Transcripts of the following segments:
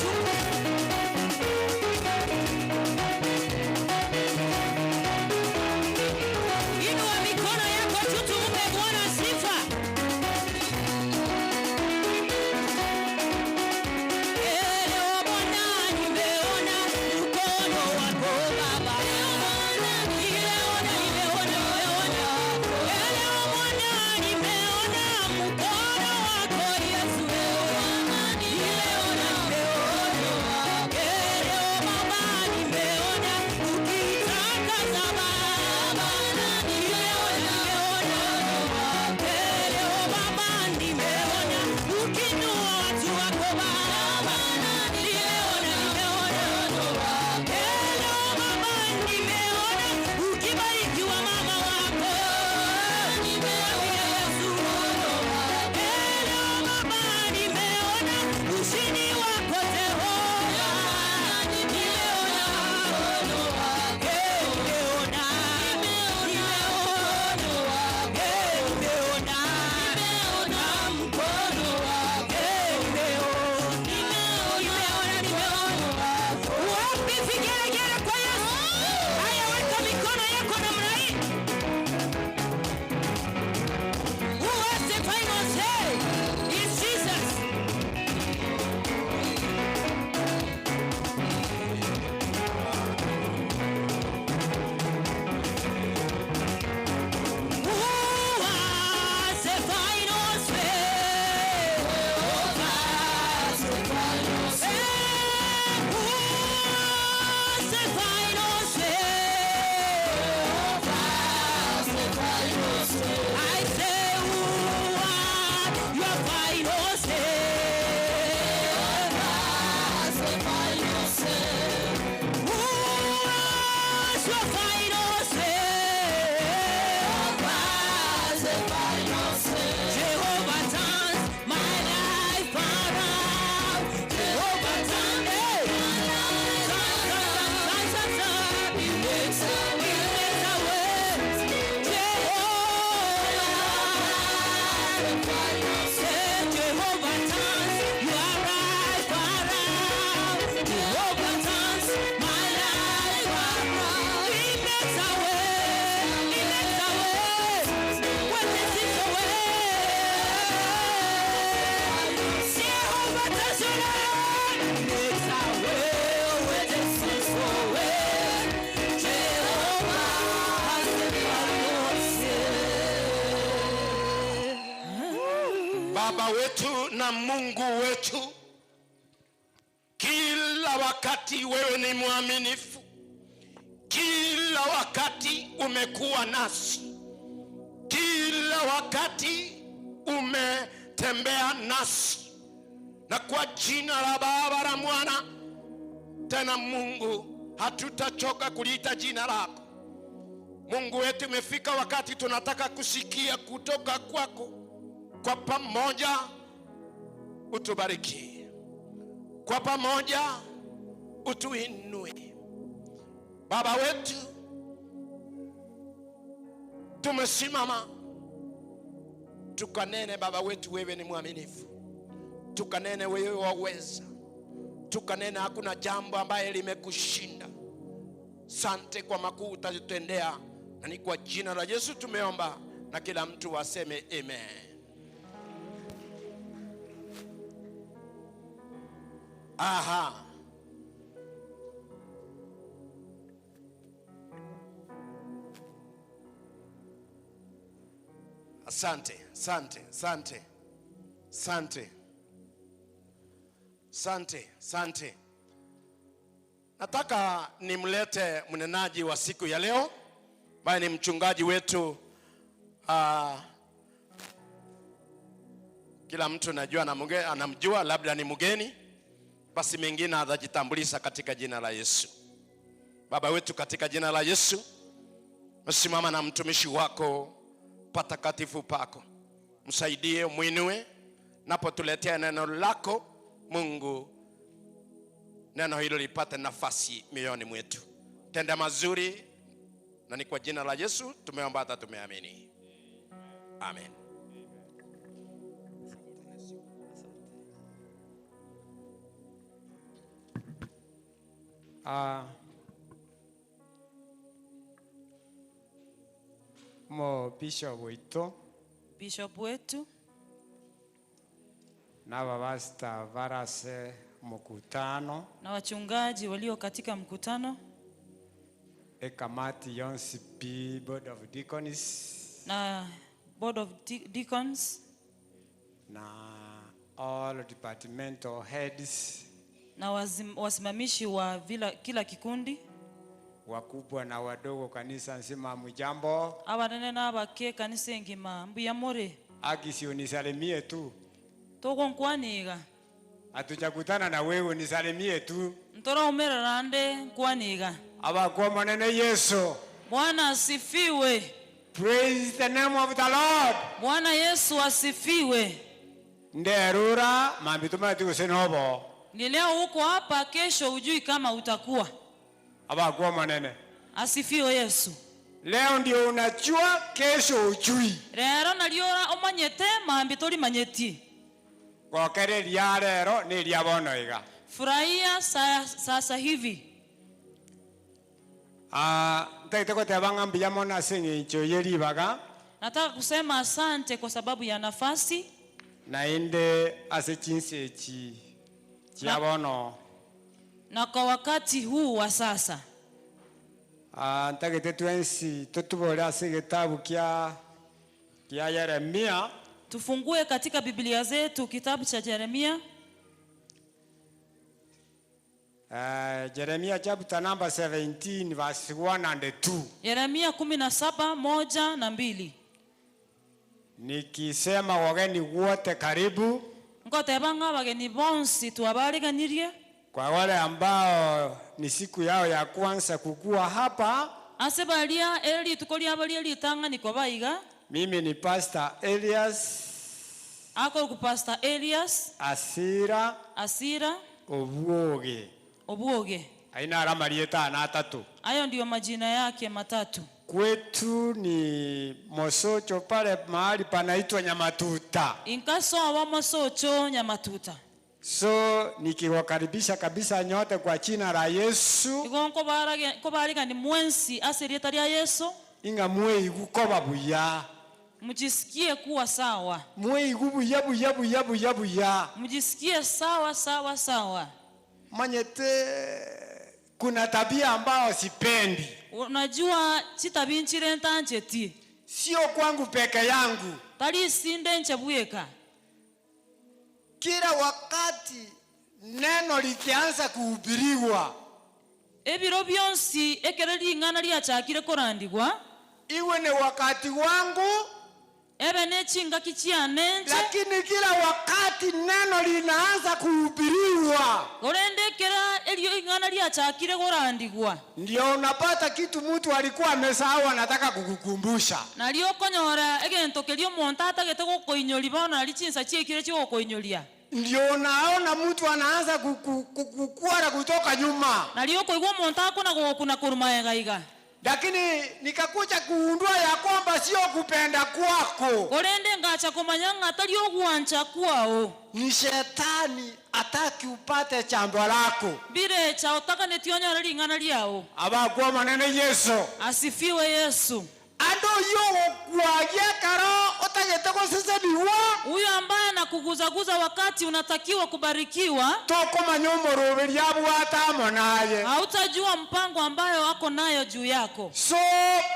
juu. Inua mikono yako juu, tumpe Bwana sifa. Leo Bwana nimeona mkono wako Baba. Nimeona, nimeona, nimeona. Leo Bwana nimeona mkono wako Yesu. Nimeona, nimeona. Leo Baba nimeona ukitangaza Baba. Nimeona, nimeona. Leo Baba nimeona ukiinua watu wako Baba. Nimeona, nimeona. Leo Baba nimeona ukibariki wamama wako. Nimeona Yesu. Leo Baba nimeona ushindi wako Jehova. Nimeona, nimeona, nimeona, nimeona mkono wako. Nimeona, nimeona. Wapi vigelegele kwa Yesu? Haya, weka mikono yako namna hii. Who has the final say? It's Jesus. Who has the final say? Who has the final say? I say, who has your final say? Who has your final say? Jehovah turns my life around. Jehovah turns, hey. Turn, turn, turn, turn, turn. He makes a way. Jehovah, say Jehovah turns your life around. Jehovah turns my life around. He makes a way. He makes a way. What is it a way? Jehovah turns your life. Makes a way where there seems no way. Jehovah has the final say. Baba wetu na Mungu wetu, kila wakati wewe ni mwaminifu, kila wakati umekuwa nasi, kila wakati umetembea nasi, na kwa jina la Baba la Mwana tena Mungu, hatutachoka kuliita jina lako. Mungu wetu, imefika wakati tunataka kusikia kutoka kwako. Kwa pamoja utubariki, kwa pamoja utuinue. Baba wetu, tumesimama tukanene, Baba wetu, wewe ni mwaminifu, tukanene, wewe waweza, tukanene, hakuna jambo ambaye limekushinda. Sante kwa makuu utatutendea, na ni kwa jina la Yesu tumeomba, na kila mtu aseme amen. Aha. Asante, asante, asante, asante, asante, asante. Nataka nimlete mnenaji wa siku ya leo ambaye ni mchungaji wetu. Kila mtu najua anamjua, labda ni mgeni, basi mengine atajitambulisha katika jina la Yesu. Baba wetu, katika jina la Yesu, msimama na mtumishi wako patakatifu pako, msaidie, mwinue, napotuletea neno lako Mungu, neno hilo lipate nafasi mioyoni mwetu. Tenda mazuri, na ni kwa jina la Yesu tumeomba hata tumeamini, amen. Mo bishop oito Bishop wetu na babasta barase mukutano na wachungaji walio katika mkutano ekamati yonsi pi board of deacons na board of deacons na all departmental heads na wasimamishi wa kila kikundi wakubwa na wadogo kanisa nzima mujambo. Abanene n'abake kanisa engima mbuya muri. Akisi unisalimie tu. Togonkwaniga. Hatujakutana na wewe unisalimie tu. Ntora umererande nkwaniga. Abakuwa manene Yesu. Bwana asifiwe. Praise the name of the Lord. Bwana Yesu asifiwe. Nderura mambi tumati usinobo. Ni leo uko hapa, kesho hujui kama utakuwa. Abakuwa manene. Asifiwe Yesu. Leo ndio unajua, kesho hujui. Rero naliora omanyete mambi tori manyeti. Gokereria rero ni ria bono iga. Furahia sasa hivi. Ntaite goteba ng'a mbuya mono ase eng'encho ye ribaga. Nataka kusema asante kwa sababu ya nafasi. Naende ase chinsi echi chia bono. Na kwa wakati huu wa sasa. Ntagete twensi tutubore ase gitabu kia Yeremia. Tufungue katika Biblia zetu kitabu cha Yeremia. Jeremia chapter number 17 verse 1 and 2. Yeremia 17:1 na 2. Nikisema wageni wote karibu. Ngoteba ng'a wageni bonsi twabariganirie. Kwa wale ambao ni siku yao ya kwanza kukua hapa. Ase baria eli tukoria baria litang'aniko baiga. Mimi ni Pastor Elias. Ako ku Pastor Elias. Asira. Asira. Obwoge. Obwoge. Aina alama lieta na tatu. Hayo ndiyo majina yake matatu. Kwetu ni Mosocho pale mahali panaitwa Nyamatuta. Inkaso wa Mosocho Nyamatuta. So nikiwakaribisha kabisa nyote kwa jina la Yesu. Igonko barage ni mwensi asirieta lya Yesu. Inga mweigu koba buya. Mjisikie kuwa sawa. Mweigu buya buya buya buya buya. Mjisikie sawa sawa sawa. Manyete kuna tabia ambayo sipendi. Unajua chitabinchire ntancheti. Sio kwangu peke yangu. Tali sinde nchabueka. Kila wakati neno likianza kuhubiriwa, ebiro byonsi ekere ling'ana lyachakire korandigwa, iwe ni wakati wangu ebe nechinga kichianenche, lakini kila wakati neno linaanza kuhubiriwa, orendekera elio ing'ana lyachakire korandigwa, ndio unapata kitu mtu alikuwa amesahau anataka kukukumbusha. Nalio konyora egento kerio omonto atagete gokoinyori bono nari chinsa chiekire chigokoinyoria. Ndio unaona mtu anaanza kukukwara kutoka nyuma. Nalio koigwa omonto akona gokuna koruma iga. Lakini nikakuja kugundua ya kwamba sio kupenda kwako. Orende ngacha kumanya ng'atari ogwancha kwao. Ni shetani ataki upate chambo lako. Bire cha otaka netionyora ring'ana liao. Abakuwa manene Yesu. Asifiwe Yesu. Ando yogo kwagia karo otagete goseseniwa. Huyo ambaye anakuguzaguza wakati unatakiwa kubarikiwa, toko manyomoro bwata monaye. Hautajua mpango ambayo ako nayo juu yako. So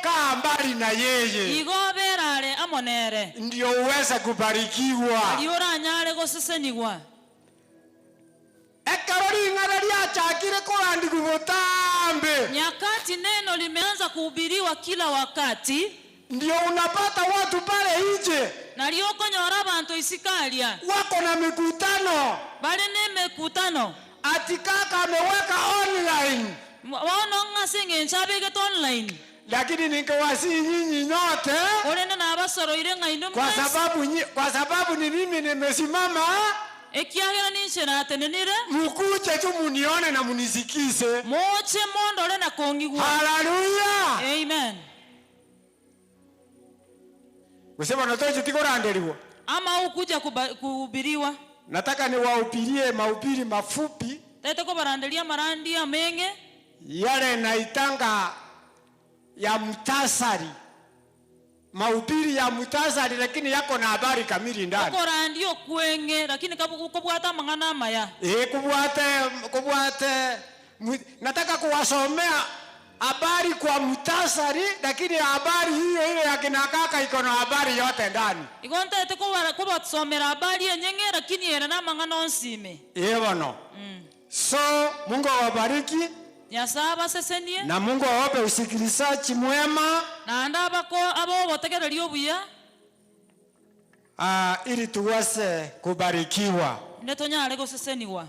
kaa mbali na yeye. Igoberare amonere. Ndio uweze kubarikiwa. Aliora anyare goseseniwa. Ekero ring'ana riachakire korandigwa botambe. Nyakati neno limeanza kuhubiriwa kila wakati, ndio unapata watu pale nje naliokonyora abantu isikalia wako na mikutano, bali ne mikutano ati kaka ameweka online, waona ng'ase ng'encha abegete online, lakini ningewasi nyinyi nyote orende nabasoroire ng'aino kwa sababu ni mimi nimesimama ekiagera ninche natenenire, mukuje tu munione na munisikize. Moche mondore na kongigwa. Haleluya. Amen. Usema natoje tikorandeliwa ama ukuja kuhubiriwa. Nataka niwahubirie mahubiri mafupi. Tete ko barandelia marandia menge. Yale naitanga ya mutasari, mahubiri ya mutasari, lakini yako na habari kamili ndani. Okorandia okweng'e lakini kobwata amang'ana amaya. Kubwate kubwate nataka kuwasomea habari kwa mutasari, lakini habari hiyo ile ya kina kaka iko na habari yote ndani. Igo ntaete kobasomera habari enyeng'e lakini ere na amang'ana onsime. Bono. So Mungu awabariki. Nyasaye abasesenie. Na Mungu awape usikilizaji mwema. Naende abako abogotegereria obuya. Ili tuweze kubarikiwa. Inde tonyare goseseniwa.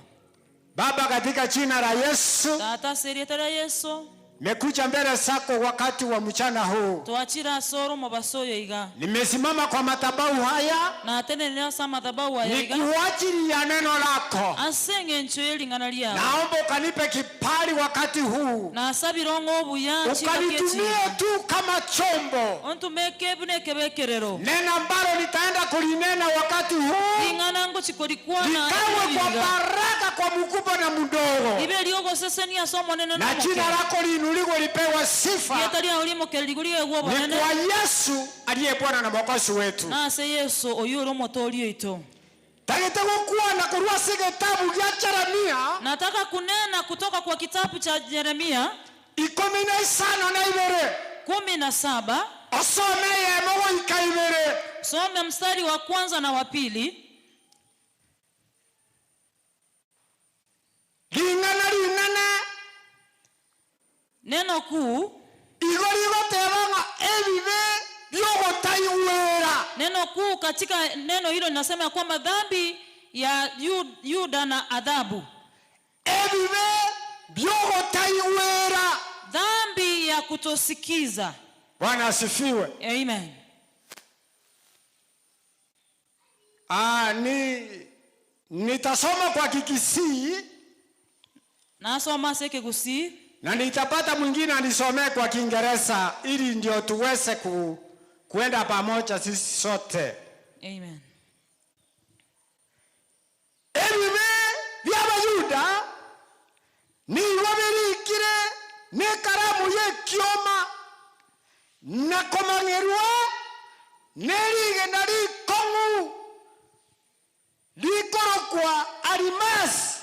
Baba, katika jina la Yesu, Tata ase erieta ria Yesu, nimekuja mbele zako wakati wa mchana huu. Twachire ase ore omobaso oyo iga. Nimesimama kwa madhabahu haya Natenenire ase amadhabahu aya ni iga. kwa ajili ya neno lako. Ase eng'encho y'ering'ana riago. Naomba ukanipe kibali wakati huu. Nasabire ong'e obuya chingaki Ukanitumie echinga. tu kama chombo. Ontumeke buna ekebekerero. Neno ambalo nitaenda kulinena wakati huu Ring'ana ngochikorikwana likawe kwa baraka kwa mkubwa na mdogo. Ibe riogosesenia ase omonene Na jina na omoke. lako liinuliwe lipewe sifa. Rieta riao rimoke riguri egwe Ni obonene. kwa Yesu aliye Bwana na Mwokozi wetu. Nase Yesu oyo ore omotoori oito. Tagete gokwana korwa ase getabu gia Jeremia Nataka kunena kutoka kwa kitabu cha Yeremia 12. 17. Osome yemo goika ibere. Some mstari wa kwanza na wa pili. Ring'ana rinene. Neno kuu. Igo rigoteba ng'a ebibe byogotaigwera. Neno kuu katika neno hilo linasema kwamba dhambi ya Yuda na adhabu. Ebibe byogotaigwera. Dhambi ya kutosikiza. Bwana asifiwe. Amen. Nitasoma kwa Kikisii. Nasoma ase Ekegusii. Na nitapata mwingine anisomee kwa Kiingereza ili ndio tuweze kuenda pamoja sisi sote. Amen. Ebibe by'Abayuda nigo birikire n'ekaramu y'ekioma na komang'erwa n'erigena rikong'u rikorokwa arimasi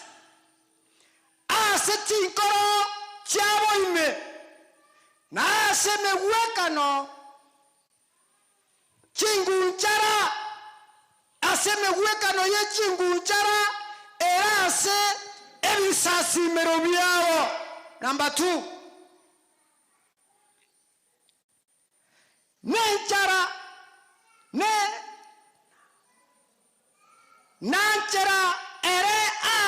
ase chinkoro chiaboime na ase emegwekano chingunchara ase emegwekano y'echingunchara era ase ebisasimero byabo. Namba 2, nenchara ne nanchera ere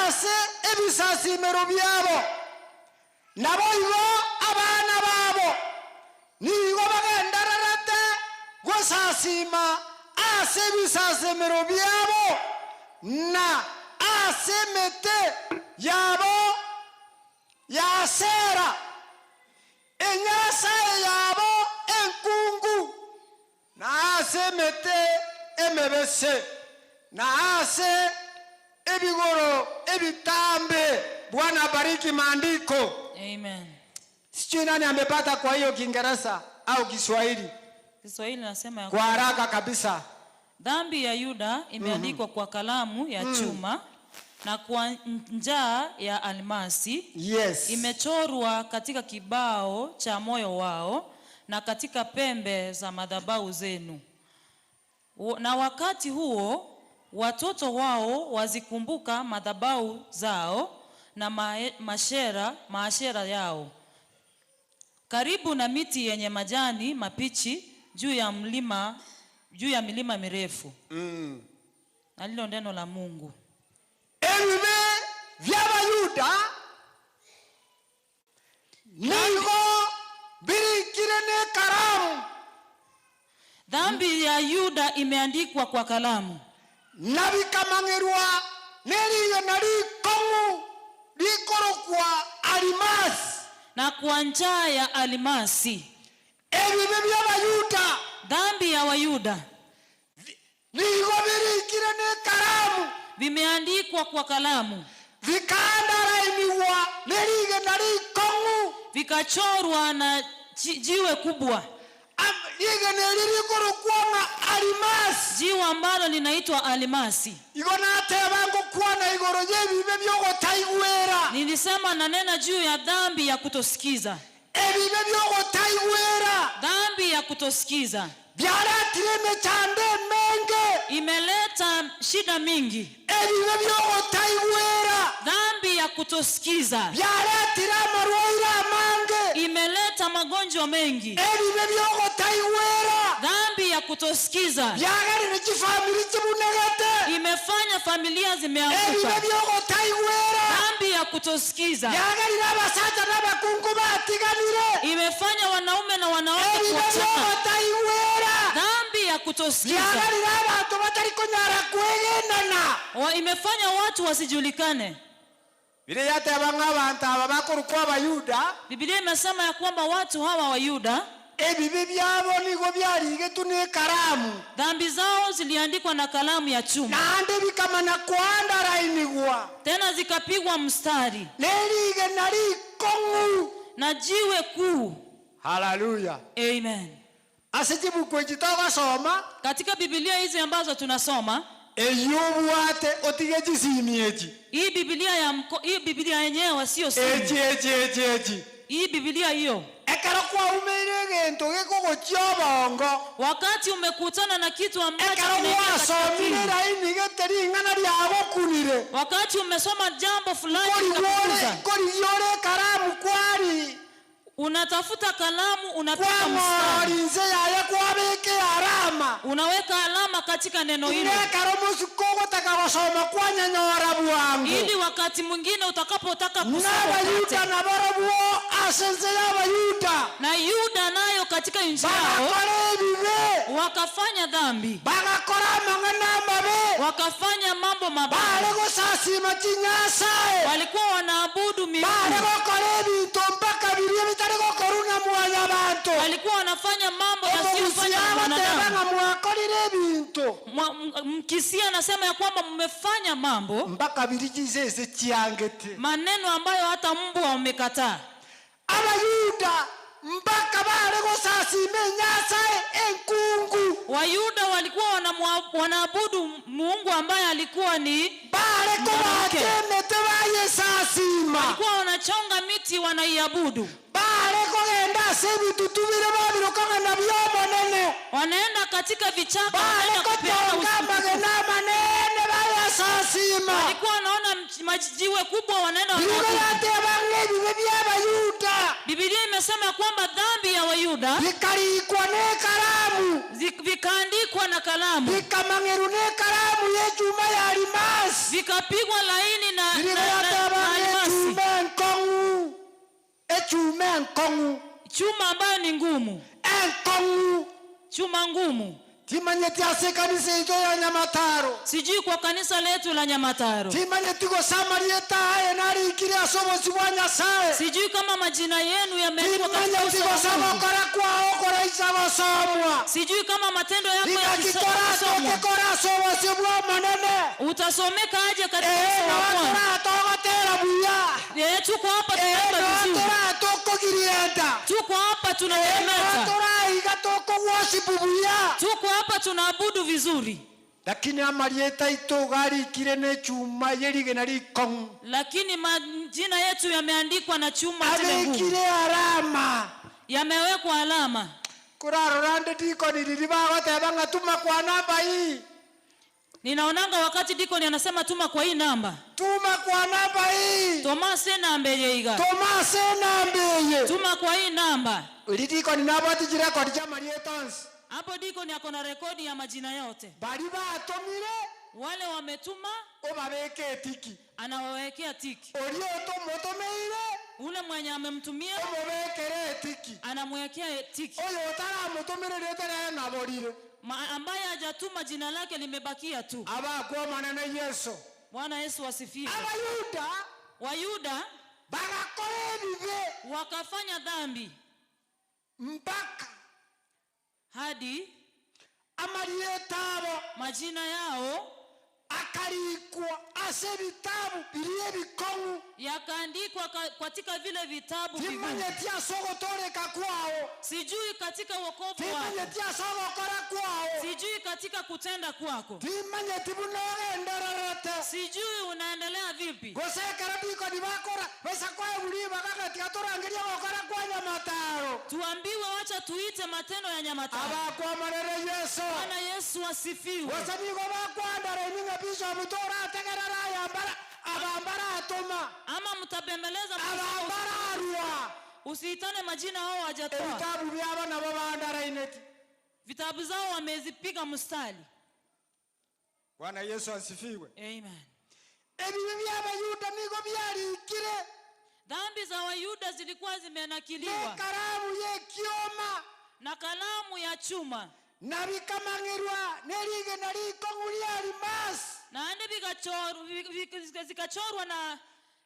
ase ebisasimero byabo nabo igo abana babo nigo bagendererete gosasima ase ebisasimero byabo na ase emete yabo yasera enyasaye yabo enkungu na ase emete emebese na ase ebigoro ebitambe. Bwana bariki maandiko. Amen. Sijui nani amepata kwa hiyo Kiingereza au Kiswahili. Kiswahili nasema ya Kwa haraka kabisa. Dhambi ya Yuda imeandikwa kwa kalamu ya chuma na kwa njaa ya almasi. Imechorwa katika kibao cha moyo wao na katika pembe za madhabahu zenu. Na wakati huo watoto wao wazikumbuka madhabahu zao na maashera yao. Karibu na miti yenye majani mapichi juu ya milima mirefu. Na lilo neno la Mungu. Ebibe by'Abayuda nigo birikire n'ekaramu. Dhambi ya Yuda imeandikwa kwa kalamu. Na bikamang'erwa n'erigena rikong'u rikorokwa alimasi. Na kwa njaa ya alimasi. Ebibe by'Abayuda. Dhambi ya Wayuda. Nigo birikire n'ekaramu. Vimeandikwa kwa kalamu. Vikandarainiwa n'erigena rikong'u Vikachorwa na jiwe kubwa. Rigena ririkorokwanga alimasi. Jiwe ambalo linaitwa alimasi. Igo nateba ngokwana igoro yebibe byogotaigwera. Nilisema nanena juu ya dhambi ya kutosikiza. Ebibe byogotaigwera Dhambi ya kutosikiza byaretire emechando emenge. Imeleta shida mingi. Ebibe byogotaigwera Dhambi ya kutosikiza byaretire amarwaire amange. Imeleta magonjwa mengi. Ebibe byogotaigwera Dhambi ya kutosikiza byagarire chifamiri chibunegete. Imefanya familia Ebibe zimeanguka. byogotaigwera Dhambi ya kutosikiza byagarire abasacha n'abakungu batiganire. Imefanya wanaume na wanawake Ebibe kuachana. byogotaigwera Dhambi ya kutosikiza byagarire abantu batari kunyara kwegenana. Imefanya watu wasijulikane. Bile yateba ng'abantu aba bakorokwa abayuda. Biblia imesema ya kwamba watu hawa wa Yuda, Ebibi byabo nigo byarigetwe n'ekaramu, dhambi zao ziliandikwa na kalamu ya chuma, naende bikamana kuandarainigwa tena zikapigwa mstari nerigena rikong'u. Na jiwe kuu. Haleluya. Amen. Ase chibuku echi togasoma, Katika Biblia hizi ambazo tunasoma, eyobwate otige chisimi echi. Hii Biblia ya hii Biblia yenyewe sio simu. Echi echi echi echi. Hii Biblia hiyo. Ekero kwaumeire egento gekogochia obongo, Wakati umekutana na kitu ambacho ekero kinaingia katika gwasomire akili, raini gete ring'ana ryagokunire, wakati umesoma jambo fulani likakuguza, korigiore ekaramu kwari unatafuta kalamu, unapiga kwang'ori mstari, nse yaye kwabika alama, unaweka alama katika neno hilo, nekero mosuko ogotaka gosoma kwanyanyora bwango. Ili wakati mwingine utakapotaka kusoma N'abayuda upate. nabarobwo ase nse y'abayuda Na Yuda nayo katika nchi yao bagakora ebibe, wakafanya dhambi, bagakora amang'ana amabe, wakafanya mambo mabaya, bare gosasima chinyasae, walikuwa wanaabudu bare miungu, gokora ebinto mpaka biria bitari gokoruna mwanya bantu. Walikuwa wanafanya mambo Omogusi yasiyofanywa na abateba mwanadamu. ng'a mwakorire ebinto Mkisia anasema ya kwamba mmefanya mambo, mpaka biri chisese chiangete. Maneno ambayo hata mbwa wamekataa. Abayuda mpaka bare gosasima enyasae enkungu. Wayuda walikuwa wanaabudu Mungu ambaye alikuwa ni Bare mwanamke. kobatemete bayesasima. Walikuwa wanachonga miti wanaiabudu. Bare kogenda ase ebitutu bire babirokang'ana byomonene. Wanaenda katika vichaka, Bare wanaenda kupeana kotonga usiku. amagena amanene bayesasima. Walikuwa wanaona majiwe kubwa, wanaenda Bibiliya wanaabudu. yateba ng'ebibe by'abayuda Biblia imesema kwamba dhambi ya Wayuda bikarikwa n'ekaramu, vikaandikwa na kalamu, bikamang'erwa n'ekaramu y'echuma ya alimasi. Vikapigwa laini Bibiliya na yateba almasi, ng'echuma enkong'u, echuma enkong'u, chuma ambayo ni ngumu, enkong'u. Chuma ngumu. Timanyeti ase ekanisa ito ya Nyamataro. Sijui kwa kanisa letu la Nyamataro. Timanyeti gosamaria etaye narikire ase obosi bwa Nyasaye. Sijui kama majina yenu yameandikwa katika Timanyeti uso wa gosaba Mungu. okora kwao koraisa gosomwa. Sijui kama matendo yako Rigakikora yakisomwa. tokekora ase obosi bwa Omonene. Utasomeka aje katika Ee, uso wa Bwana? nawatora togotera buya. Tuko hapa Ee, tunaimba vizuri. nawatora tokogirienta. Tuko hapa Ee, tunatemeta. nawatora iga tokogwoshipu buya. Tuko hapa tunaabudu vizuri. Lakini amarieta ito garikire nechuma yerigena rikong'u. Lakini majina yetu yameandikwa na chuma zile ngumu. Abekire alama. Yamewekwa alama. Kurarora nde dikoni riri bagoteba ng'a tuma kwa namba hii. Ninaonanga wakati dikoni anasema tuma kwa hii namba. Tuma kwa namba hii. Tomase namba yeiga. Tomase namba eye. Tuma kwa hii namba. Uri dikoni nabwati chirekodi chia marieta onsi. Hapo dikoni ako na rekodi ya majina yote. Bari batomire Wale wametuma obabeke etiki. Anawawekea tiki. Ori otomotomeire Ule mwenye amemtumia omobekere etiki. anamwekea tiki. Oyo otaramotomerere etere naborire. Ambaye hajatuma jina lake limebakia tu. Abakwa manene Yesu. Bwana Yesu asifiwe. Abayuda Wayuda bagakora ebibe wakafanya dhambi mpaka hadi amarieta abo majina yao akarikwa Ase ebitabu biri ebikong'u. Yakaandikwa katika vile vitabu vigumu. Timanyeti ase ogotoreka kwao. Sijui katika wokovu wako. Timanyeti ase ogokora kwao. Sijui katika kutenda kwako. Timanyeti buna ogendererete. Sijui unaendelea vipi. Gose ekero dikoni bakora besa kwaeburia bagagatiga torangeria ogokora kwa Nyamataro. Tuambiwe wacha tuite matendo ya Nyamataro. Abakwamarere Yesu. Bwana Yesu asifiwe. Gose nigo bakwandara eninga bishop torategerera ayambara abambara atoma. Ama mtabembeleza Abambara arua. Usiitane majina hao hawajatoa. Ebitabu byabo nabo bandaraineti. Vitabu zao wamezipiga mstari. Bwana Yesu asifiwe. Amen. Ebibi by'Abayuda nigo byarikire. Dhambi za Wayuda zilikuwa zimenakiliwa. Ne karamu y'ekyoma. Na kalamu ya chuma. Na bikamang'irwa nerige na rikong'u lya alimasi. Na ande zikachorwa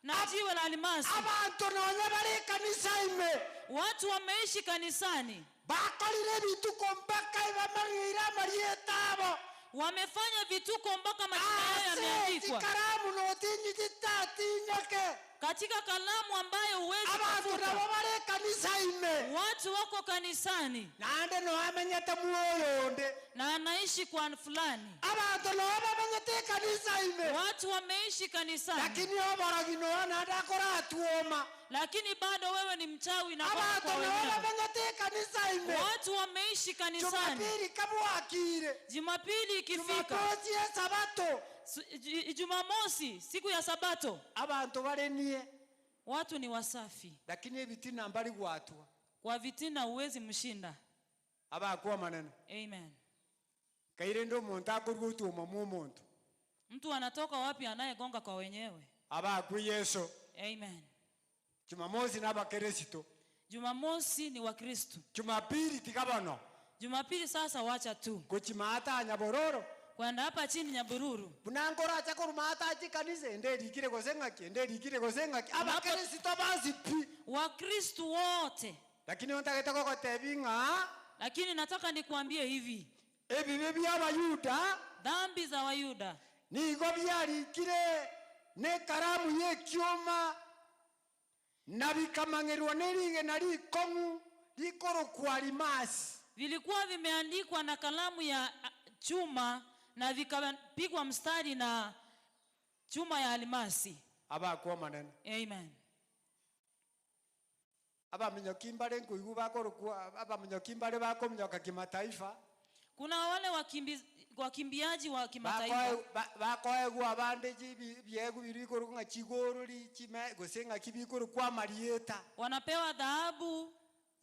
na jiwe la alimasi. Abantu nonya bari kanisa ime. Watu wameishi kanisani. Bakorire bituko mpaka ibamang'ira amarieta abo. Wamefanya vituko mpaka majina yao Ase yameandikwa. karamu notinyi titatinyoke. Katika kalamu ambayo huwezi Abantu kufuta. nabo bari kanisa ime. Watu wako kanisani. Nande no amenyete muoyo onde. Na anaishi kwa fulani. Abantu no bamenyete kanisa ime. Watu wameishi kanisani. Lakini oborogi no nande akora atuoma. Lakini bado wewe ni mchawi na Abantu kwa no wenyewe. bamenyete kanisa ime. Watu wameishi kanisani. Jumapili kabwakire. Jumapili ikifika. Jumamosi ya Sabato. Jumamosi siku ya Sabato. Abantu barenie. Watu ni wasafi. Lakini ebitina mbali gwatwa. Kwa vitina huwezi mshinda. Abakuwa maneno. Amen. Kaire ndo muntu akorwa utuma mu muntu. Mtu anatoka wapi anayegonga kwa wenyewe? Abaku Yesu. Amen. Jumamosi n'Abakristo. Jumamosi ni Wakristo. Jumapili tikabano. Jumapili sasa wacha tu. Gochimata Nyabororo. Kwenda hapa chini Nyabururu. Bunangora acha kurumata achi kanisa ende rikire gosenga ki ende rikire gosenga ki. Abakristo bazipi. Wakristo wote. Lakini ontagete gogotebinga. Lakini nataka nikuambie hivi. Ebibi by'Abayuda. Dhambi za Wayuda. Nigo byarikire ne karamu y'ekyoma. Na bikamang'erwa nerige na rikong'u rikorokwa alimasi. Vilikuwa vimeandikwa na kalamu ya chuma na vikapigwa mstari na chuma ya alimasi. Abakuwa maneno. Amen. Abaminyoki mbale nkuigu bakorokwa, abaminyoki mbale bakominyoka kimataifa. Kuna wale wakimbiaji wa kimataifa. Bakoegwa abande byegu birikoro nga chigorori chime gosenga kibikoro kwa marieta. Wanapewa dhahabu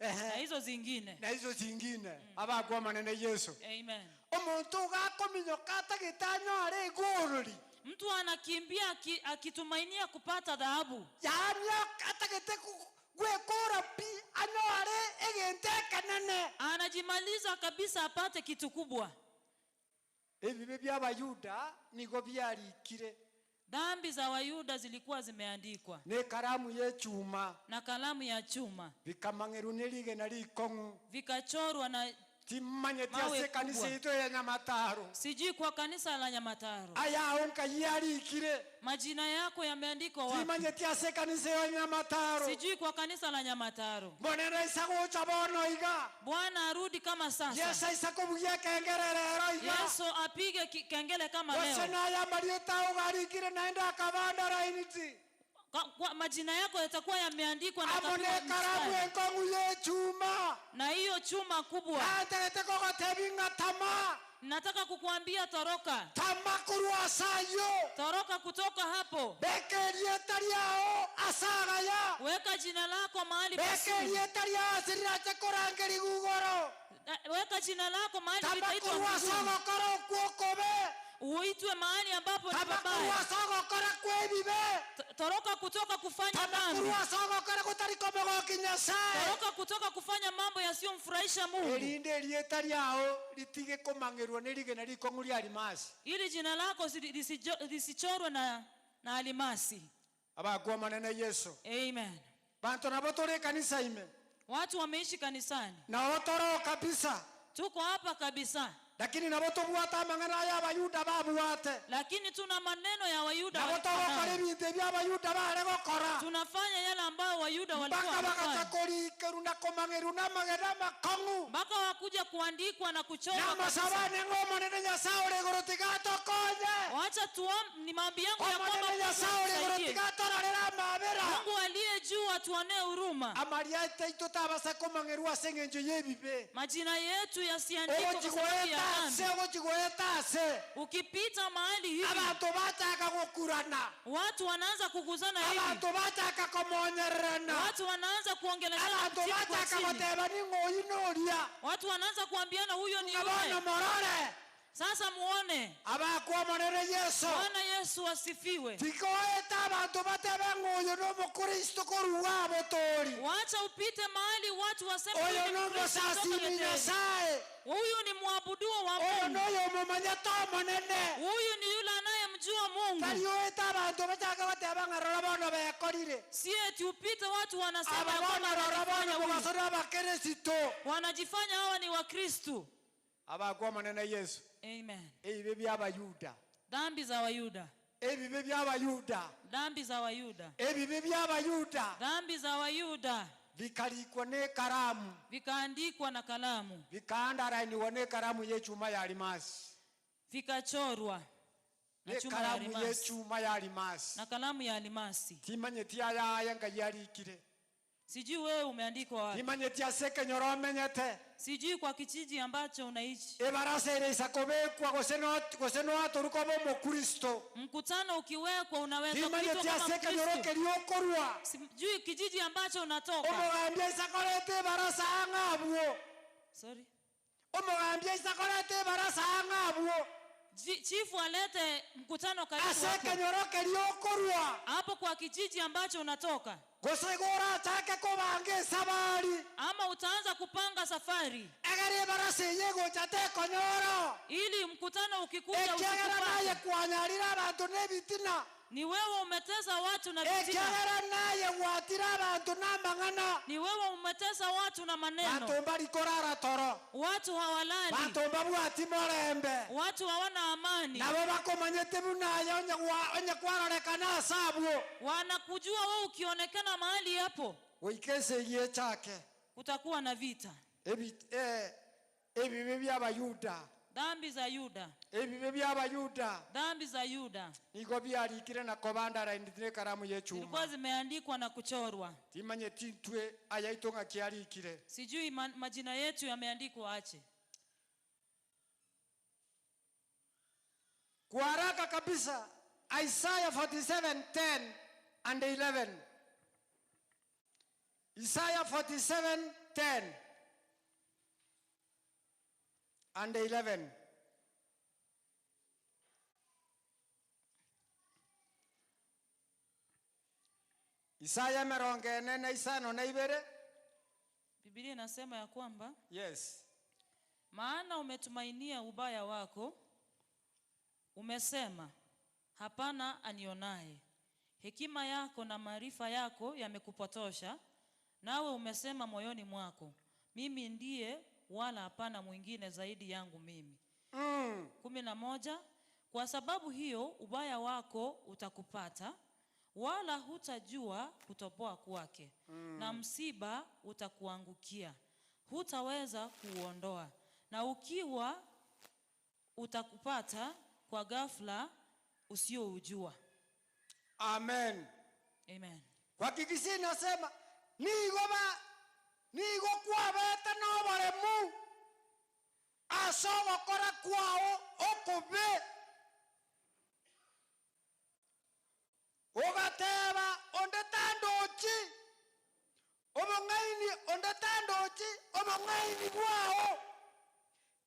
na hizo zingine. Na hizo zingine. Abakuwa maneno Yesu. Amen. Omuntu gakominyoka atagetanyo are igorori. Mtu anakimbia akitumainia kupata dhahabu. Yaani atagete gwekora pi anyoare egente kanene. Anajimaliza kabisa apate kitu kubwa. Ebibi by'Abayuda nigo byarikire. Dhambi za Wayuda zilikuwa zimeandikwa. Ne karamu y'echuma. Na kalamu ya chuma. Bikamang'eru nerige na rikong'u. Vikachorwa na Timanyeti mawe ase kanisa kubwa. ito ya Nyamataro. Sijui kwa kanisa la Nyamataro. Aya onka yarikire. Majina yako yameandikwa wapi? Timanyeti ase kanisa ya Nyamataro. Sijui kwa kanisa la Nyamataro. Mbonera isagocha bono iga. Bwana arudi kama sasa. Yesu isakobugia kengererero iga. Yesu apige kengele kama leo. Gose naya marieta ugarikire naenda akabanda rainiti. Kwa majina yako yatakuwa yameandikwa na Amone kapigwa karamu mstari. enkongu y'echuma. Na hiyo chuma kubwa. Ategete kogotebinga tama. Nataka kukuambia toroka. Tama kurwa sayo. Toroka kutoka hapo. Bekerie tariao asagaya. Weka jina lako mahali pazuri. Bekerie tariao asirirache korangeri gugoro. Weka jina lako mahali Tama litaitwa kurwa mbinguni. sagokoro kuokobe. Uitwe mahali ambapo ni Tama pabaya. kurwa sagokora kwebibe. Toroka kutoka kufanya Tama dhambi. kurwa sagokora kutariko mogoki Nyasaye. Toroka kutoka kufanya mambo yasiyomfurahisha Mungu. Erinde rieta riao litige komang'erwa nerige na rikong'u ria alimasi. Ili jina lako lisichorwe na alimasi. Abakuwa manene Yesu. Amen. Bantu nabo tore kanisa ime. Watu wameishi kanisani. Na otoro kabisa. Tuko hapa kabisa. Lakini nabo tobwate amang'ana aya Abayuda babwate. Lakini tuna maneno ya Wayuda Nabo walikuwa togokora nayo. ebinto ebio Abayuda bare gokora. Tunafanya yale ambayo Wayuda walikuwa Mpaka wanafanya, bagacha na komang'eru na magena makong'u. mpaka wakuja kuandikwa na kuchorwa kabisa. Namasabane ng'omonene Nyasaye ore igoro tigatokonye. Wacha tuom, ni maombi yangu ya kwamba Omonene Mungu Nyasaye ore igoro atusaidie. tigatororera amabera. Mungu aliye juu atuonee huruma. Amaria taito tabasa komang'eru ase eng'encho y'ebibe. Majina yetu yasiandikwe kwa sababu ya Ogochigoeta ase, dhambi. ogochigoeta ase. Ukipita mahali hivi, Abanto bachaka gokurana. watu wanaanza kuguzana hivi, Abanto bachaka komonyererana. watu wanaanza kuongeleshana Abanto chini kwa bachaka chini, goteba ning'oyi noria. watu wanaanza kuambiana huyo ni Ng'abono yule. morore. Sasa muone Abakwa omonene Yesu. Bwana Yesu asifiwe. Tikoeta abanto batebe ng'oyo n'omokristo korwa abotori. Wacha upite mahali watu waseme Oyo huyu ni Mkristo kutoka n'omosasimi Betheli. Nyasaye. Huyu ni mwabuduo wa Oyo Mungu, n'oyo omomanyete omonene. huyu ni yule anayemjua Mungu. Tari oeta abanto bachaka bateba ng'a rora bono bekorire. Si eti upite watu wanasema Aba ya bono kwamba rora bono wanajifanya huyu. mogaso n'abakristo. Wanajifanya hawa ni Wakristo. Abakwa omonene Yesu. Amen. Ebibe by'Abayuda. Dhambi za Wayuda, Ebibe by'Abayuda. dhambi za Wayuda, Ebibe by'Abayuda dhambi za Wayuda bikarikwa n'ekaramu vikaandikwa na kalamu, bikaandarainiwa n'ekaramu y'echuma ya alimasi vikachorwa na chuma ya n'ekaramu alimasi, y'echuma ya alimasi na kalamu ya alimasi. timanyeti ayaya nga yarikire Sijui wewe umeandikwa wapi, timanyeti ase ekenyoro omenyete sijui kwa kijiji ambacho unaishi. ebarasa ere isakobekwa gose gose noatoruka obe omokristo Mkutano ukiwekwa unaweza kuitwa timanyeti kama ase ekenyoro Mkristo. keria okorwa Sijui kijiji ambacho unatoka. omogambia isakorete ebarasa ang'abwo Sorry. omogambia isakorete ebarasa ang'abwo Chifu alete mkutano karibu ase hapo. ekenyoro keria okorwa Hapo kwa kijiji ambacho unatoka, gose gorachake kobanga esabari ama utaanza kupanga safari egere ebarasa eye egocha tekonyoro ili mkutano ukikuja ekiagera naye usikupate. kwanyarire abanto n'ebitina Ni wewe umetesa watu na vitina, ekiagera naye gwatire abanto n'amang'ana ni wewe umetesa watu na maneno. banto mbarikorara toro Watu hawalali, banto mbabwati morembe watu hawana amani, nabo bakomanyete bunaye onye kwarorekana ase abwo wanakujua wewe ukionekana mahali hapo goika esegi echake kutakuwa na vita. Ebibe by'Abayuda Dhambi za Yuda, ebibe by'Abayuda dhambi za Yuda nigo byarikire na kobandarainire ekaramu y'echuma zilikuwa zimeandikwa na kuchorwa. timanyeti ntwe ayaito ng'a kiarikire Sijui majina yetu yameandikwa ache. Kwa haraka kabisa Isaiah 47:10 and 11. Isaiah 47:10 and 11. Isaya mirongo ene na isano na ibere. Biblia inasema ya kwamba Yes. maana umetumainia ubaya wako, umesema hapana anionaye. Hekima yako na maarifa yako yamekupotosha, nawe umesema moyoni mwako, mimi ndiye, wala hapana mwingine zaidi yangu mimi. 11 Kwa sababu hiyo ubaya wako utakupata, wala hutajua kutoboa kwake, na msiba utakuangukia, hutaweza kuuondoa, na ukiwa utakupata kwa ghafla usioujua. Amen. Amen. Kwa Kikisii nasema nigo ba nigo kwabete n'oboremu ase ogokora kwao okobe ogateba onde tandochi obong'aini onde tandochi obong'aini bwao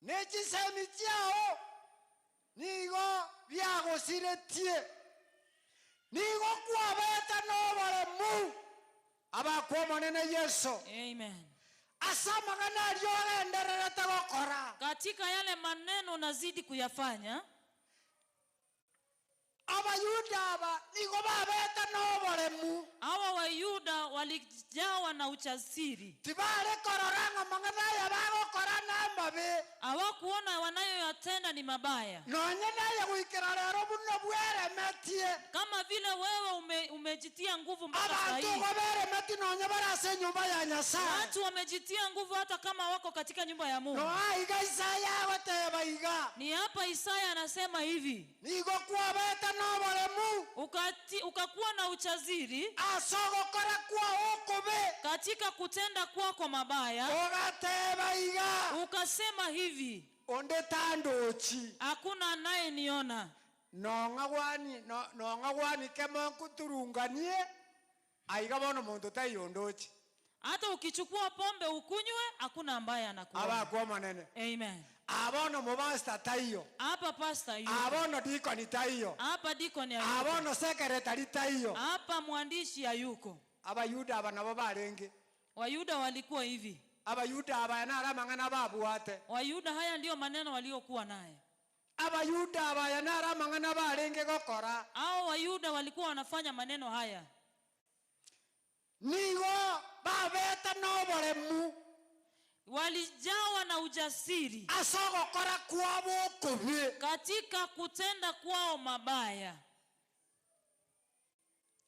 nechisemi chiao nigo biagosiretie nigo kwabete n'oboremu abakwa omonene Yesu. Amen. Ase amang'ana aria ogendererete gokora Katika yale maneno unazidi kuyafanya, Abayuda aba nigo babete n'oboremu. Hawa Wayuda walijawa na ujasiri. Tibare kororanga mang'ana bagokora n'amabe. Hawakuona wanayoyatenda ni mabaya. Nonye naye gwikira rero buno bweremetie. Kama vile wewe umejitia nguvu mpaka sasa Abantu hivi. goberemeti nonye barase nyumba ya Nyasaye. Watu wamejitia nguvu hata kama wako katika nyumba ya Mungu. No aiga Isaya goteba iga. Ni hapa Isaya anasema hivi. Nigo kwabeta noboremu. Ukakuwa na ujasiri asogokora kwa okobe katika kutenda kwako mabaya. Ogateba iga. Ukasema hivi, onde tandochi. Hakuna anayeniona. Nonga gwani kema kuturunganie aiga bono muntu tayondochi. Hata ukichukua pombe ukunywe hakuna ambaye anakuona. Abakuwa manene. Amen. Abono mubasta taiyo. Hapa pastor yuko. Abono deacon taiyo. Hapa deacon hayuko. Abono secretary taiyo. Hapa mwandishi hayuko. Abayuda aba nabo barenge. Wayuda walikuwa hivi. Abayuda aba nara mang'ana babuate. Wayuda haya ndiyo maneno waliokuwa naye. Abayuda aba nara mang'ana barenge gokora. Hao Wayuda walikuwa wanafanya maneno haya. Nigo babeta noboremu. Walijawa na ujasiri asogokora kwabo kubi katika kutenda kwao mabaya.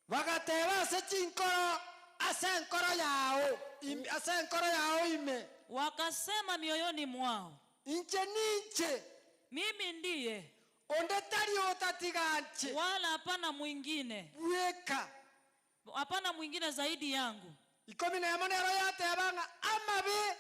Bagateba ase chinkoro ase enkoro yao ase enkoro yao ime. Wakasema mioyoni mwao, inche ninche, mimi ndiye, onde tari otatiganche, wala hapana mwingine, bweka hapana mwingine zaidi yangu. 11 nero yatebanga amabe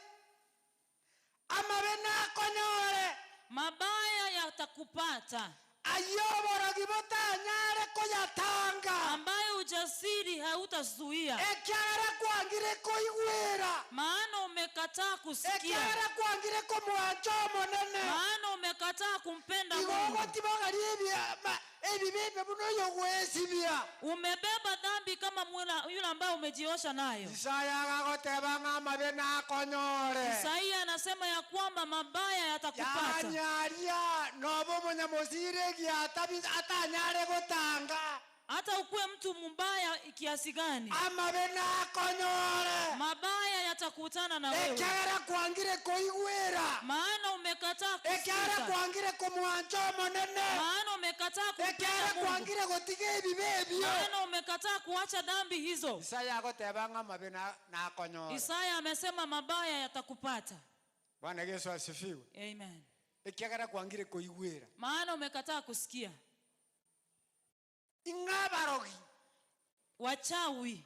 amabe nakonyore, mabaya yatakupata, ayobora gibotanyare koyatanga, ambayo ujasiri hautazuia, ekyara kwangire koigwera, maana umekataa kusikia, ekyara kwangire komwancho monene, maana umekataa kumpenda Mungu. Igogo tibagari ebibe buno yogwesibia. Umebeba dhambi kama yule ambaye umejiosha nayo. Isaya agagoteba ng'amabe nakonyore. Isaya anasema ya kwamba mabaya yatakupata. Yanyaria nobo munyamuzire giatabi atanyare gotanga. Hata ukuwe mtu mbaya kiasi gani, amabe nakonyore, mabaya yatakutana na wewe. Ekyara kwangire koigwera, maana umekataa kusikia, ekyara kwangire komwancho monene, maana umekataa kumpenda ekyara Mungu, kwangire gotiga ebibe ebyo, maana umekataa kuacha dhambi hizo. Isaya agoteba ng'amabe nakonyore. Isaya amesema mabaya yatakupata. Bwana Yesu asifiwe. Amen. Ekyara kwangire koigwera, maana umekataa kusikia. Ingabarogi, wachawi,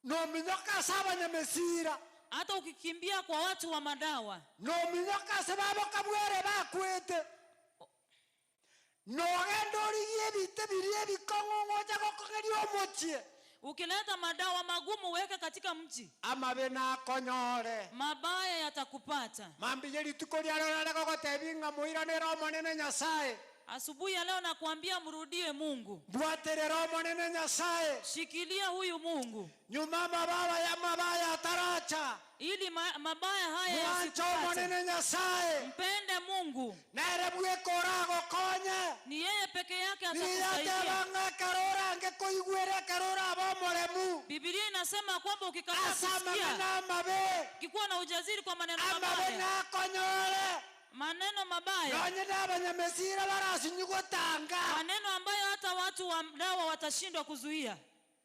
no minyoka saba nyamesira. Hata ukikimbia kwa watu wa madawa, no minyoka sababu kabwere bakwete, no gendori yebite birie bikongo ngoja gokogeria omochie. Ukileta madawa magumu weke katika mji, amabe nakonyore, mabaya yatakupata. Mambije rituko rya rero gogotebinga muiranero omonene Nyasaye. Asubuhi ya leo nakuambia mrudie Mungu. Bwaterera omonene Nyasaye. Shikilia huyu Mungu. Nyuma mabaya ya mabaya taracha, ili mabaya haya mwancho yasikupate. omonene Nyasaye. Mpende Mungu. Nere bwekora gokonye. Ni yeye peke yake atakusaidia. Niyatebanga karora angekoigwera karora abomoremu. Biblia inasema kwamba ukikataa Asama kusikia, na mabe, ukikuwa na ujasiri kwa maneno amabe mabaya, nakonyore, maneno mabaya, nonye n'abanyamesira barasinyugotanga, maneno ambayo hata watu wa dawa watashindwa kuzuia.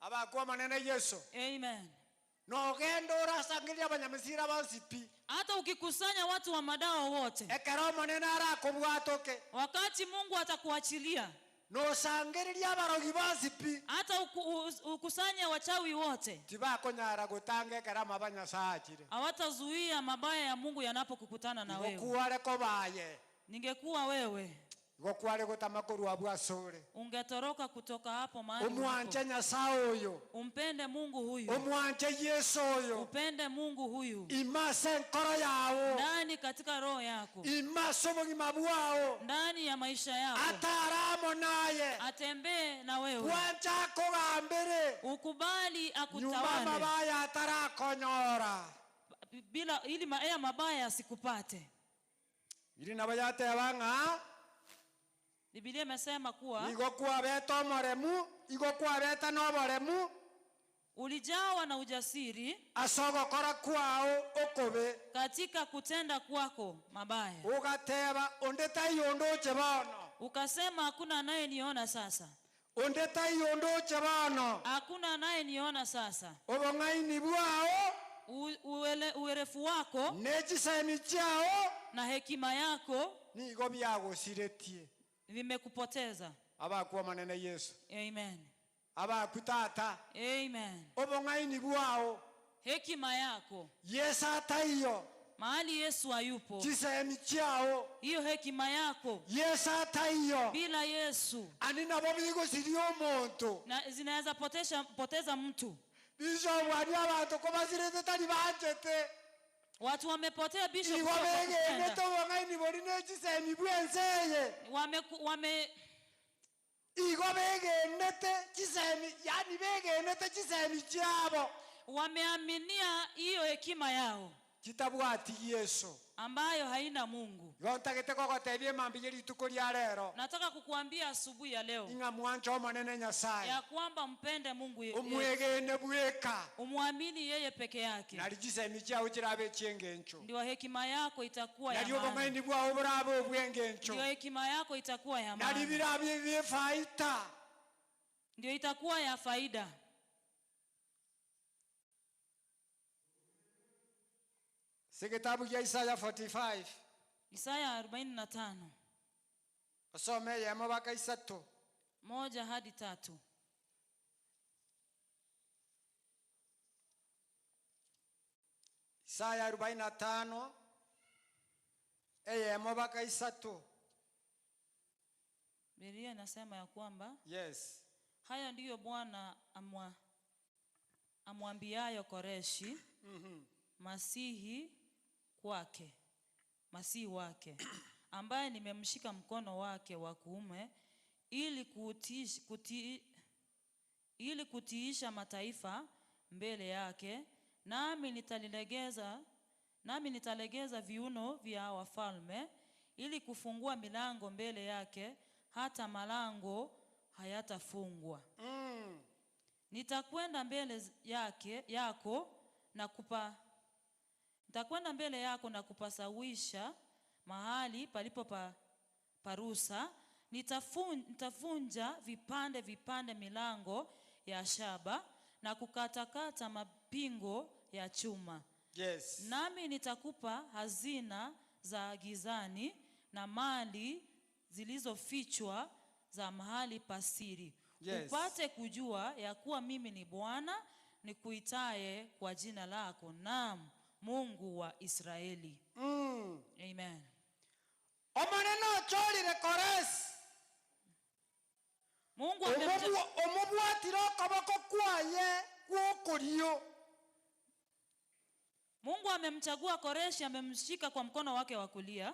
Abakuwa manene Yesu. Amen. Nogendo urasangiria abanyamesira bonsi. Hata ukikusanya watu wa madawa wote, Ekero omonene arakobwatoke, wakati Mungu atakuachilia, nosangiriria abarogi bonsi, hata ukusanye wachawi wote, tibakonyara gotanga ekero amabanyasachire. hawatazuia mabaya ya Mungu yanapokukutana na wewe. Igokuare kobaye. Ningekuwa wewe, Igokuare gotamakorwa bwasore. ungetoroka kutoka hapo mahali ulipo. Umwanje Nyasaye oyo. Umpende Mungu huyu. Umwanje Yesu oyo. Upende Mungu huyu. Imase nkoro yao. Ndani katika roho yako. Imase obogima bwao. Ndani ya maisha yako. Ataramo naye. Atembee na wewe. Bwancha akogambere. Ukubali Nyuma akutawale. mabaya atarakonyora. Bila ili mabaya yasikupate. Ili nabayatebanga Biblia imesema kuwa Igo kwabeta omoremu, igo kwabeta na oboremu ulijawa na ujasiri ase ogokora kwao okobe. Katika kutenda kwako mabaya. Ugateba onde taiyo ndoche bono. Ukasema, hakuna anayeniona sasa. Onde taiyo ndoche bono. Hakuna anayeniona sasa. Obong'aini bwao Uerefu wako nechisemi chiao na hekima yako nigo byagosiretie. Vimekupoteza. Abakwa manene Yesu. Amen. Abakwi tata. Amen. Obong'aini bwao Hekima yako Yesu ataiyo mahali Yesu hayupo, chisemi chiao hiyo hekima yako Yesu ataiyo bila Yesu ani nabo bigosiria omonto na zinaweza poteza mtu. Bishop abantu ko basirete tari banjete. Watu wamepotea, bishop, Igo sio kwa begenete kupenda. obong'aini bori nechisemi bwenseye. Wame Igo begenete chisemi, yani begenete chisemi chiabo wameaminia hiyo hekima yao chitabwati Yesu ambayo haina Mungu. Igo ntagete gogotebia emambia rituko ria rero Nataka kukuambia asubuhi ya leo ing'a mwancho omonene Nyasaye ya kwamba mpende Mungu omwegene bweka umwamini yeye peke yake, nari chisemi chiao chirabe chiengencho ndio hekima yako itakuwa ya nari maana. obong'aini bwao burabe obwengencho Ndio hekima yako itakuwa ya nari maana, birabe biefaita. Ndio itakuwa ya faida. Si kitabu kia Isaya 45. Isaya 45 osome yemo baka isato. 1 hadi 3. Isaya 45 eyemo baka isato. Biblia inasema ya kwamba haya ndiyo Bwana amwambiayo Koreshi, masihi wake, ambaye nimemshika mkono wake wa kuume ili kutiisha mataifa mbele yake, nami nitalegeza viuno vya wafalme ili kufungua milango mbele yake, hata malango hayatafungwa. Nitakwenda mbele yako na kupasawisha mahali palipo parusa. Nitavunja vipande vipande milango ya shaba na kukatakata mapingo ya chuma. Nami nitakupa hazina za gizani na mali zilizofichwa za mahali pasiri, upate kujua ya kuwa mimi ni Bwana nikuitaye kwa jina lako, naam, Mungu wa Israeli. Amen. Omonene ochorire Koresi. Mungu amemcha- Omobwatire okoboko kwaye gwokorio. Mungu amemchagua Koreshi, amemshika kwa mkono wake wa kulia,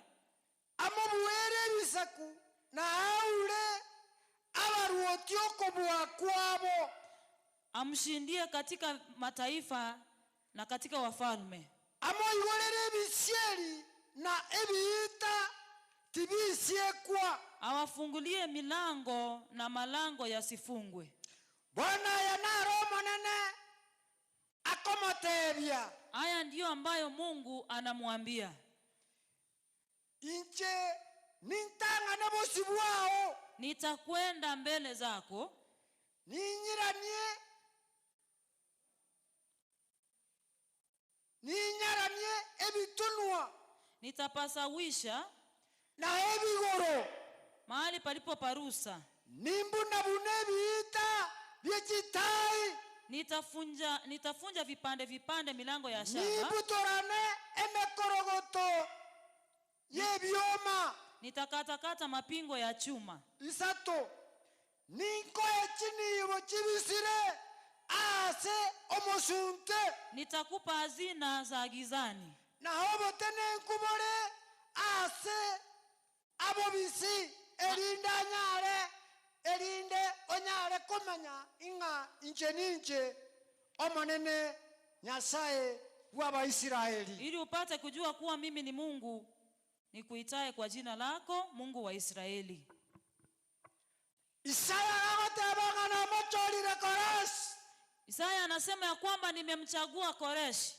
amobuere ebisaku na aure abaruoti okobua kwabo amshindie katika mataifa na katika wafalme, amoigorere ebisieri na ebiita tibisiekwa awafungulie milango na malango yasifungwe. Bwana aya naro omonene akomotebia. Haya ndiyo ambayo Mungu anamwambia. Inche nintang'ane bosi bwao. Nitakwenda mbele zako, ninyiranie ebitunwa nitapasawisha na ebigoro mahali palipo parusa, nimbunabuna ebiita byekitayi nitafunja vipande vipande milango ya shaba, nimbutorane emekorogoto yebyoma nitakatakata mapingo ya chuma. Isato ninkoe chinibo chibisire ase omosunte Nitakupa hazina za gizani naho bote nenkubore ase abobisi erinde anyare erinde onyare komanya ing'a inche ninche omonene Nyasaye bw'Abaisiraeli. Ili upate kujua kuwa mimi ni Mungu nikuitaye kwa jina lako, Mungu wa Israeli. Isaya agoteba ng'a namochorire Koresi. Isaya anasema ya kwamba nimemchagua Koreshi.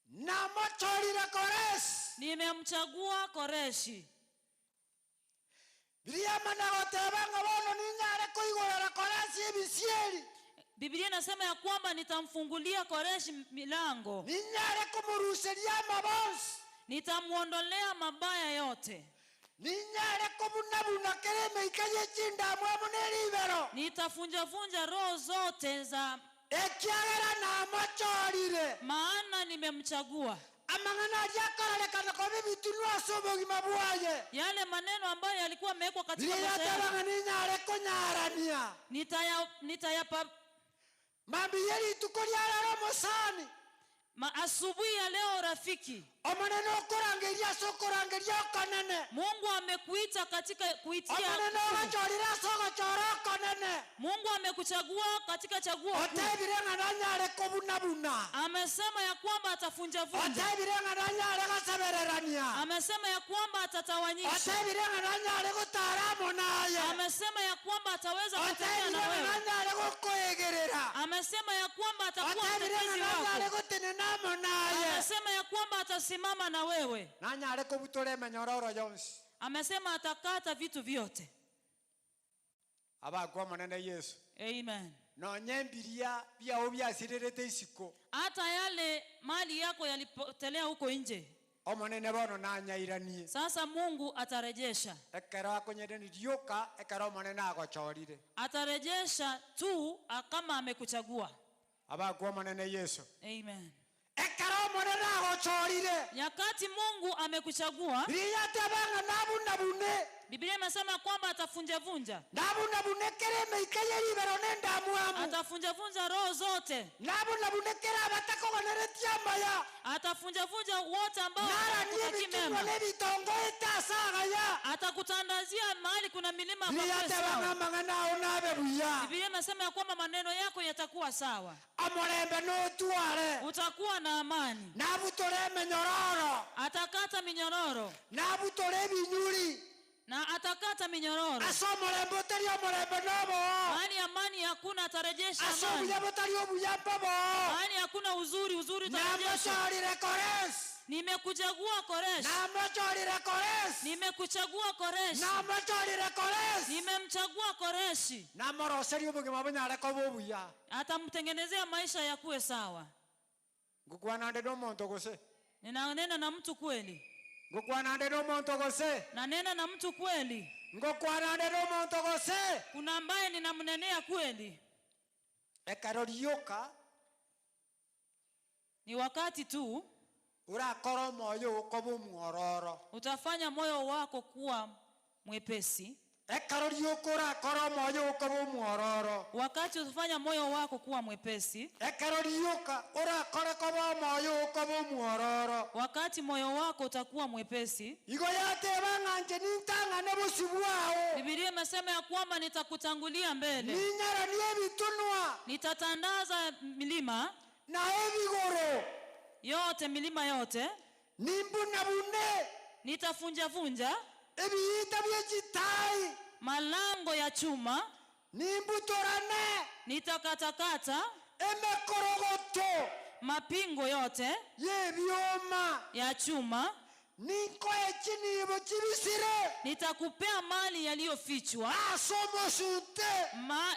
Namochorire Koresi. Nimemchagua Koreshi. Bibilia emana goteba ng'a bono ninyare koigorera Koresi ebisieri. Biblia inasema ya kwamba nitamfungulia Koreshi milango. Ninyare komoruseria amabonsi. Nitamuondolea mabaya yote. Ninyare kobunabuna kere emeika ye chindamwamu ne ribero. Nitafunjavunja roho zote za Ekiagera namochorire. Maana nimemchagua. Amang'ana aria akororekana koba ebitunwa ase obogima bwaye. Yale maneno ambayo yalikuwa yamewekwa katika Bibilia maisha yake. yateba ng'a ninyare konyarania. Nitayapa Mambia rituko ria rero omosani. Asubuhi ya leo rafiki. Omonene okorangeria ase okorangeria okonene. Mungu amekuita katika kuitia. Omonene ogachorire ase ogochora okonene. Mungu amekuchagua katika chaguo kuu. Otebire ng'a nanyare kobunabuna. Amesema ya kwamba atafunjavunja. Otebire ng'a nanyare gosebererania. Amesema ya kwamba atatawanyisha. Otebire ng'a nanyare gotara amo naye. Amesema ya kwamba ataweza kutembea Otebire na ng'a wewe. nanyare gokoegerera. Amesema ya kwamba atakuwa Otebire ng'a mtetezi nanyare wako. gotenena amo naye. Amesema ya kwamba atasimama na wewe. Nanyare kobutora emenyororo yonsi. Amesema atakata vitu vyote. Abakwa omonene Yesu. Amen. Nonye mbiria biao biasirerete isiko. Hata yale mali yako yalipotelea huko nje. Omonene bono nanyairanie. Sasa Mungu atarejesha. Ekero akonyereni rioka, ekero omonene agochorire. Atarejesha tu kama amekuchagua. Abakwa omonene Yesu. Amen. Ekero omonene agochorire. Nyakati Mungu amekuchagua. Bibilia yatebanga nabunabune. Biblia imesema kwamba atafunjavunja. Nabunabune kere emeika ye ribero nendamwamu. Atafunjavunja roho zote. Nabunabune kere abatakogoneretie amaya. Atafunjavunja wote ambao Naranie hawakutakii ebitunwa mema. n'ebitongo etasagaya. Atakutandazia mahali kuna milima Bibilia pakuwe yatebanga sawa. amang'ana ao nabe buya. Biblia imesema ya kwamba maneno yako yatakuwa sawa. Omorembe notware. Utakuwa na amani. Nabutore emenyororo. Atakata minyororo. Nabutore ebinyuri. Na atakata minyororo. Ase omorembe otari omorembe nobo. Mahali amani hakuna atarejesha Ase amani. obuya botari obuya mbobo. Mahali hakuna uzuri, uzuri utarejesha. Namochorire Koresi. Nimekuchagua Koreshi. Namochorire Koresi. Nimekuchagua Koreshi. Namochorire Koresi. Nimemchagua Koreshi. Namoroserie obogima bonyare koba obuya. Atamtengenezea maisha yakuwe sawa. Ngokwana nde nomonto gose. Ninanena na mtu kweli. Ngokwana nde nomonto gose. Nanena na mtu kweli. Ngokwana nde nomonto gose. Kuna ambaye ninamnenea kweli. Ekero rioka. Ni wakati tu Urakora moyo ukoba omwororo. Utafanya moyo wako kuwa mwepesi. Ekero rioka urakora moyo ukoba omwororo. Wakati utafanya moyo wako kuwa mwepesi. Ekero rioka urakora koba moyo ukoba omwororo. Wakati moyo wako utakuwa mwepesi. Igo yateba ng'anje nintang'ane bosi bwao. Biblia imesema ya kwamba nitakutangulia mbele. Ninyaranie ebitunwa. Nitatandaza milima. Na ebigoro. Yote, milima yote. Nimbunabune. Nitafunjavunja. Ebiita byechitai. Malango ya chuma. Nimbutorane. Nitakatakata. Emekorogoto. Mapingo yote. Yebioma. Ya chuma. Ninkoe chinibo chibisire. Nitakupea mali yaliyofichwa. Asomosunte.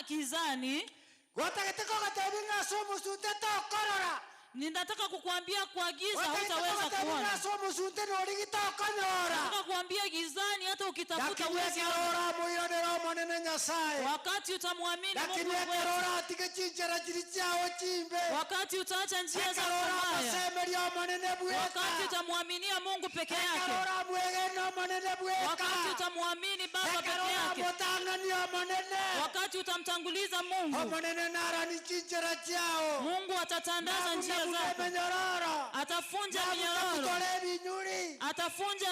Kizani. Gotagete kogotebi ng'a asomosunte tokorora. Ninataka kukuambia kwa giza Watagete hutaweza kogotebi ng'a kuona. asomosunte norigitokonyora. Nataka kuambia gizani hata ukitafuta Lakini huwezi ekero kuona. oramoiranera omonene Nyasaye. Wakati utamwamini Lakini Mungu ekero wetu. oratige chinchera chiri chiao chimbe. Wakati utaacha njia za Ekero mabaya. oramosemeria omonene bweka. Wakati utamwaminia Mungu peke Ekero yake. oramwegena omonene bweka. Wakati utamwamini Baba Ekero peke yake. oramotang'ania omonene. Wakati utamtanguliza Mungu. Omonene narani chinchera chiao. Mungu atatandaza njia Nabuna zako. emenyororo. Atafunja Nabuta minyororo. kutore ebinyuri. Atafunja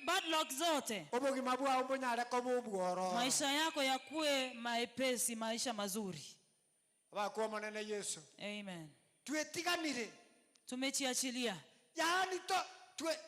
padlock zote. Obogima bwao mbonyare koba obwororo. Maisha yako yakuwe maepesi, maisha mazuri. Abakwa omonene Yesu. Amen. Twetiganire. Tumechiachilia. Yaani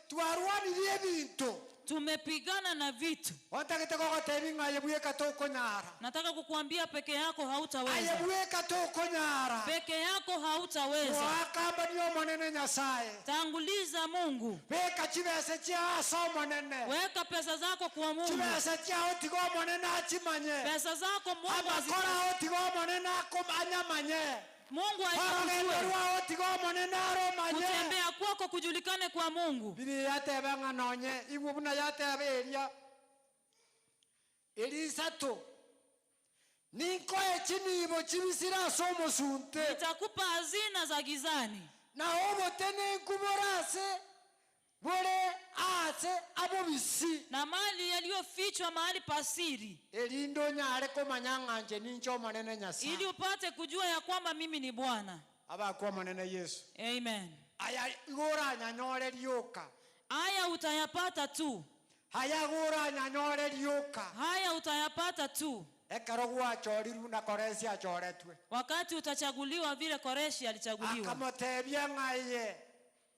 Twarwanirie bintu. Tumepigana na vitu. Ontagete gogotebi ng'a aye bweka tokonyara. Nataka kukuambia peke yako Aye hautaweza. bweka tokonyara. Peke yako hautaweza. Wakamba niyo monene Nyasaye. Tanguliza Mungu. Beka chibese chia omonene. Weka pesa zako kwa Mungu. Chibese chiao tiga omonene achimanye. Pesa zako Mungu Amakora ao tiga omonene anyamanye. Mungu Orogendo ajue. rwao tiga omonene aromanye. Kutembea kwako kujulikane kwa Mungu. Biblia yateba ng'a nonye igwo buna yateba eria erisatu ninkoe chinibo chibisira ase omosunte. Nitakupa hazina za gizani. Na obote nenkubora ase bore ase abobisi. Na mali yaliyofichwa mahali pa siri. Erindo nyare komanya ng'anje ninche omonene Nyasaye. Ili upate kujua ya kwamba mimi ni Bwana. Abakwa omonene Yesu. Amen. Aya igora nyanyore rioka. Haya utayapata tu. Haya gora nyanyore rioka. Haya utayapata tu. Ekero gwachoriru na Koreshi achoretwe. Wakati utachaguliwa vile Koreshi alichaguliwa. Akamotebia ng'aiye.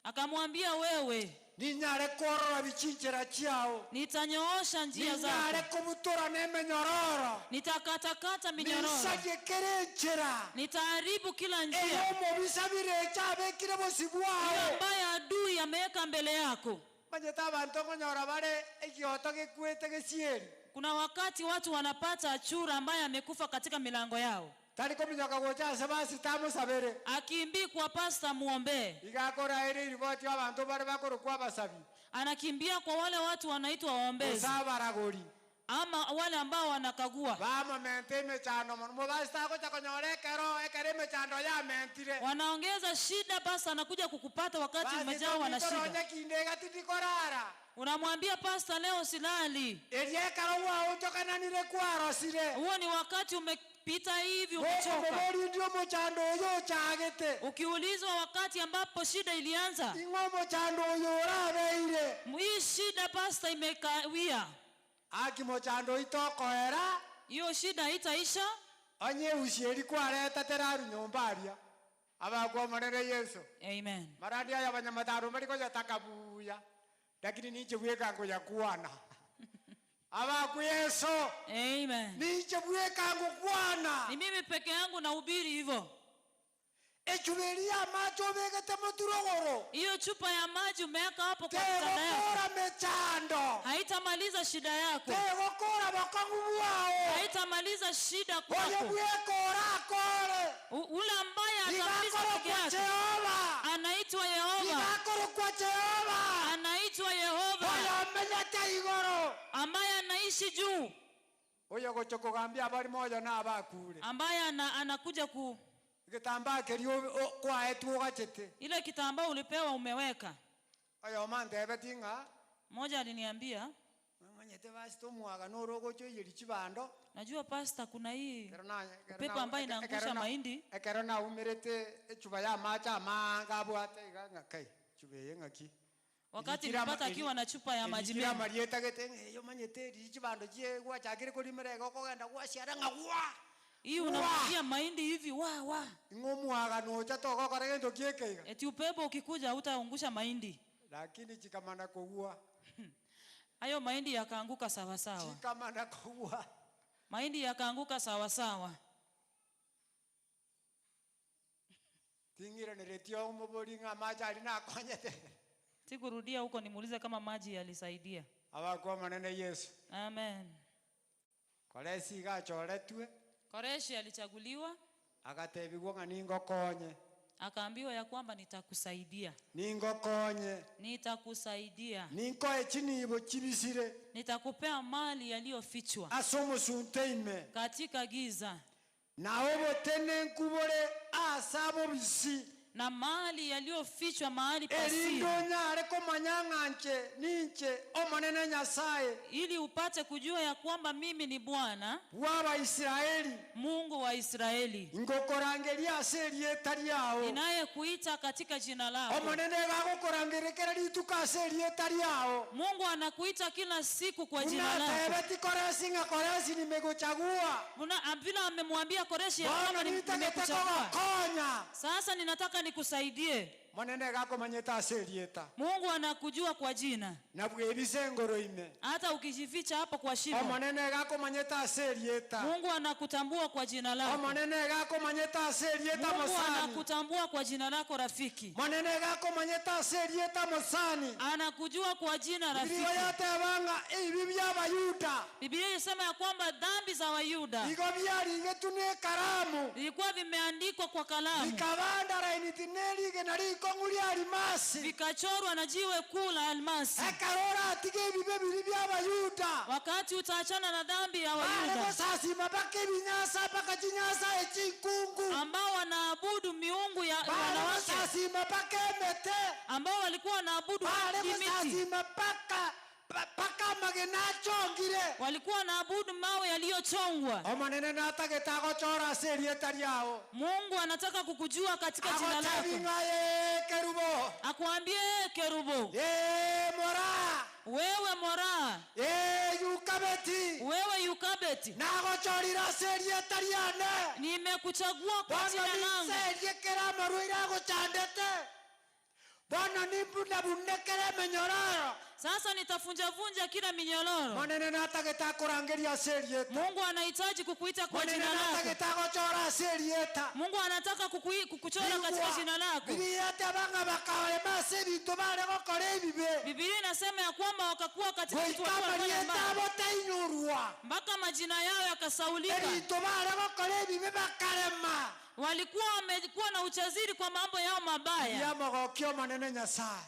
Akamwambia wewe, Ninyare korora bichinchera chiao. Nitanyoosha njia Ninyare zako. kubutura nemenyororo. Nitakatakata minyororo. Nisagekere nchera. Nitaharibu kila njia. Eyo mobisabire chabekire bosibwao. Ile ambayo adui ameweka mbele yako. Manyete abantu ngonyora bare ekioto gekwete gesieri. Kuna wakati watu wanapata achura ambaye amekufa katika milango yao. Tari kominyoka gocha ase basi tamusabere. Akimbii kwa pasta muombe. Igakora ere ripoti abantu bare bakorokwa abasabi. Anakimbia kwa wale watu wanaitwa waombezi. Osabaragori. Ama wale ambao wanakagua. Bamomente emechando mono. Mobasta agocha konyora ekero, ekero emechando yamentire. Wanaongeza shida, pasta anakuja kukupata wakati Basi umejawa na tondikoro shida. onye kinde gatitikorara. Unamwambia pasta leo silali. Erie ekero gwaonchokananire kwarosire. Huo ni wakati umepita hivi Wewe umechoka. mobori ndio mochando oyo ochagete. Ukiulizwa wakati ambapo shida ilianza, Ing'o mochando oyo orabeire. Hii shida pasta imekawia. Aki mochando itokoera. Hiyo shida haitaisha. Onye usieri kwareta teraru nyomba aria. Abakwa monene Yesu. Amen. Maradi aya abanyamataro bari koyataka buya. Lakini ninche bweka ngoya kuana. Abaku Yesu. Amen. Ninche bweka ngokwana. Ni mimi peke yangu nahubiri hivyo. Echuberia macho begete muturogoro. Hiyo chupa ya maji umeweka hapo kwa kitanda yako. Tegokora mechando. Haitamaliza shida yako. Tegokora bokongu bwao. Haitamaliza shida kwako. Oye bwekora akore. Ule ambaye atamaliza Igakoro peke kwa yake. Jehova. Anaitwa Yehova. Igakoro kwa Jehova. Anaitwa Yehova. Oye amenyete igoro. Ambaye anaishi juu. Oye gochokogambia abari moyo na abakure. Ambaye anakuja ku Kitambaa kerio kwa etu ugachete. Ile kitambaa ulipewa umeweka. Oyo mandebe tinga. Mmoja aliniambia, Manyete basi tomwaga norogo choyeri chibando. Najua pastor kuna hii Kero na, kero pepo na, ambayo inaangusha kero na, mahindi. Ekero na umerete echuba ya macha manga bwate iga ngakai. Chube yengaki. Wakati nilipata akiwa na chupa ya maji Elijira mengi. marieta gete yo manyete ri chibando chie gwachakire korimera gokogenda gwasiara ng'agwa. Hii unamwagia mahindi hivi wa wa. Ing'omwaga nocha togokora gento kiekeiga. Eti upepo ukikuja hutaangusha mahindi. Lakini chikamana kogua. Hayo mahindi yakaanguka sawa sawa. Chikamana kogua. Mahindi yakaanguka sawa sawa. Tingira niretio omobori ng'a maji ali nakonyete. Sikurudia huko nimuulize kama maji yalisaidia. Abakwa manene Yesu. Amen. Koreshi gachoretwe. Koreshi alichaguliwa. Akatebigwa ng'a ningokonye. Akaambiwa ya kwamba nitakusaidia. Ningokonye. Nitakusaidia. Ninkoe chinibo chibisire. Nitakupea mali yaliyofichwa. Asomo sunteime. Katika giza. Na obotene nkubore asabo bisi. Na mali yaliyofichwa mahali pa siri. Erindo nyare komanya ng'anche ninche omonene Nyasaye. Ili upate kujua ya kwamba mimi ni Bwana wa Israeli, Mungu wa Israeli. Ngokorangeria ase erieta riao. Ninayekuita katika jina lako. Omonene gagokorangerekera rituko ase erieta riao. Mungu anakuita kila siku kwa jina lako. Unatebeti Koreshi ng'a Koreshi nimekuchagua. Vile amemwambia Koreshi ya Bwana kwamba nitakete nimekuchagua. kogokonya. Sasa ninataka nikusaidie. Monene gakomanyete ase erieta. Mungu anakujua kwa jina, Na bwebise engoro ime. hata ukijificha hapo kwa shimo. Omonene gakomanyete ase erieta. Mungu anakutambua kwa jina lako. Omonene gakomanyete ase erieta Mungu mosani. anakutambua kwa jina lako rafiki. Monene gakomanyete ase erieta mosani. Anakujua kwa jina Biblia rafiki. yatebanga ebibi by'Abayuda Biblia inasema ya kwamba dhambi za Wayuda igo byarigetwe n'ekaramu vilikuwa vimeandikwa kwa kalamu, bikabandarainiti n'erigena rikong'u rya alimasi vikachorwa na jiwe kuu la almasi. ekero oratiga ebibe biri by'Abayuda Wakati utaachana na dhambi ya bare Wayuda gosasima mpaka ebinyasa mpaka chinyasa echinkungu ambao wanaabudu miungu ya bare wanawake, gosasima mpaka emete ambao walikuwa wanaabudu bare miti, gosasima mpaka mpaka amagena achongire. walikuwa wanaabudu mawe yaliyochongwa. Omonene natagete agochora ase erieta riao. Mungu anataka kukujua katika jina lako, Agotebing'a ye kerubo akuambie "Ee kerubo, ye mora wewe moraa, ye yukabeti wewe Yukabeti, nagochorire ase erieta riane nimekuchagua kwa bono jina langu. ninserie kera amarwaire agochandete bono nimbunabunekere emenyororo. Sasa nitafunjavunja kila minyororo. Monene natagete akorangeria ase erieta. Mungu anahitaji kukuita kwa Monene jina lako. natagete agochora ase erieta. Mungu anataka kukuchora katika jina lako. Bibilia yatebanga bakarema ase ebinto bare gokora ebibe Biblia inasema ya kwamba wakakuwa katika kitu goika walikuwa wanafanya amarieta mbaya, abo tainyurwa mpaka majina yao yakasaulika. ebinto bare gokora ebibe bakarema Walikuwa wamekuwa na uchaziri kwa mambo yao mabaya. yamogokio manene Nyasaye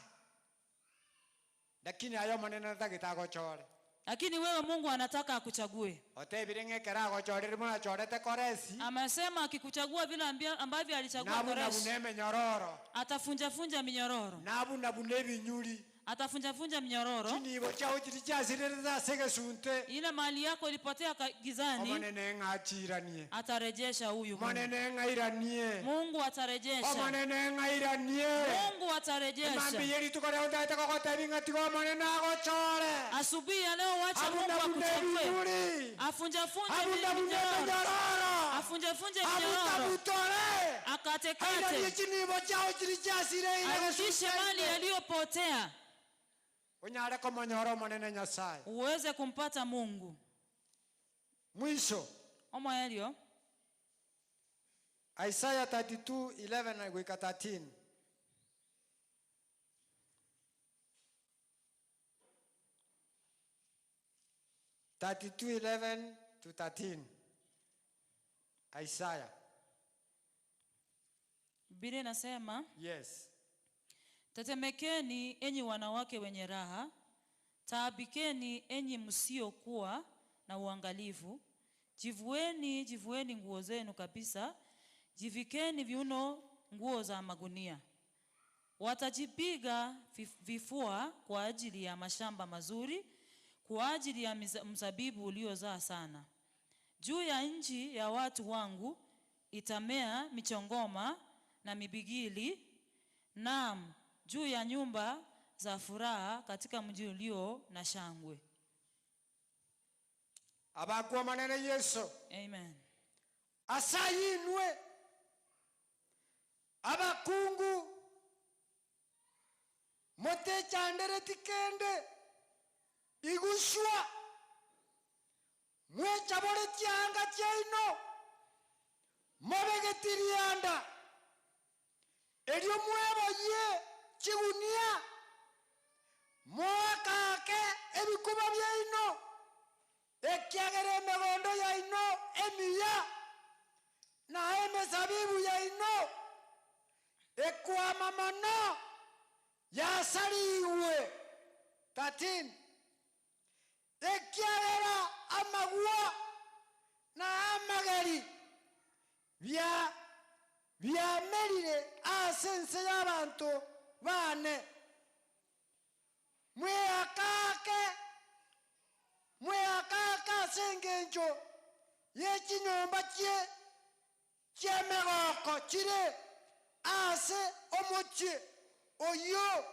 lakini ayo manene natagete agochore. Lakini wewe Mungu anataka akuchague. Otebire ng'ekero agochorire munachorete Koresi Amesema akikuchagua vile ambavyo alichagua nabunabuna Koreshi, emenyororo atafunjafunja minyororo, nabunabuna ebinyuri atafunjafunja minyororo. chinibo chiao chiri chiasirerete ase egesunte. Ile mali yako ilipotea gizani, Omonene ng'achiranie. atarejesha huyu Mungu. Omonene ng'airanie. Mungu atarejesha. Omonene ng'airanie. Mungu atarejesha. Emambi yerituko riao ntaete gogotebi ng'a tiga omonene agochore. Asubuhi ya leo wacha Mungu Abunabuna akuchague. ebinyuri. Afunjafunje Abunabuna minyororo. emenyororo. Afunjafunje minyororo. Abutabutore. Airanie Akatekate. chinibo chiao chiri chiasireire Arudishe mali egesunte. yaliyopotea. Onyare komonyora omonene Nyasaye. Uweze kumpata Mungu. Mwisho Omo elio Isaiah 32:11 goika 13. 32:11 to 13. Isaiah. Biblia inasema Yes. tetemekeni enyi wanawake wenye raha, taabikeni enyi msiokuwa na uangalifu, jivueni jivueni nguo zenu kabisa, jivikeni viuno nguo za magunia. Watajipiga vifua kwa ajili ya mashamba mazuri, kwa ajili ya mzabibu uliozaa sana. Juu ya nchi ya watu wangu itamea michongoma na mibigili, naam, juu ya nyumba za furaha katika mji ulio na shangwe. Abakuwa manene Yesu. Amen. Asayinwe abakungu mutechandere tikende igushwa mwechabore chianga chiaino mobegetirianda erio mweboyie chigunia mwakake ebikuba byaino ekiagere emegondo yaino emiya na emezabibu yaino ekwama mono yasariwe. 13 ekiagera amagwa na amageri byamerire ase ense y'abantu bane mweyakake mweyakake ase engencho y'ekinyomba ky'emegoko kire ase omochie oyo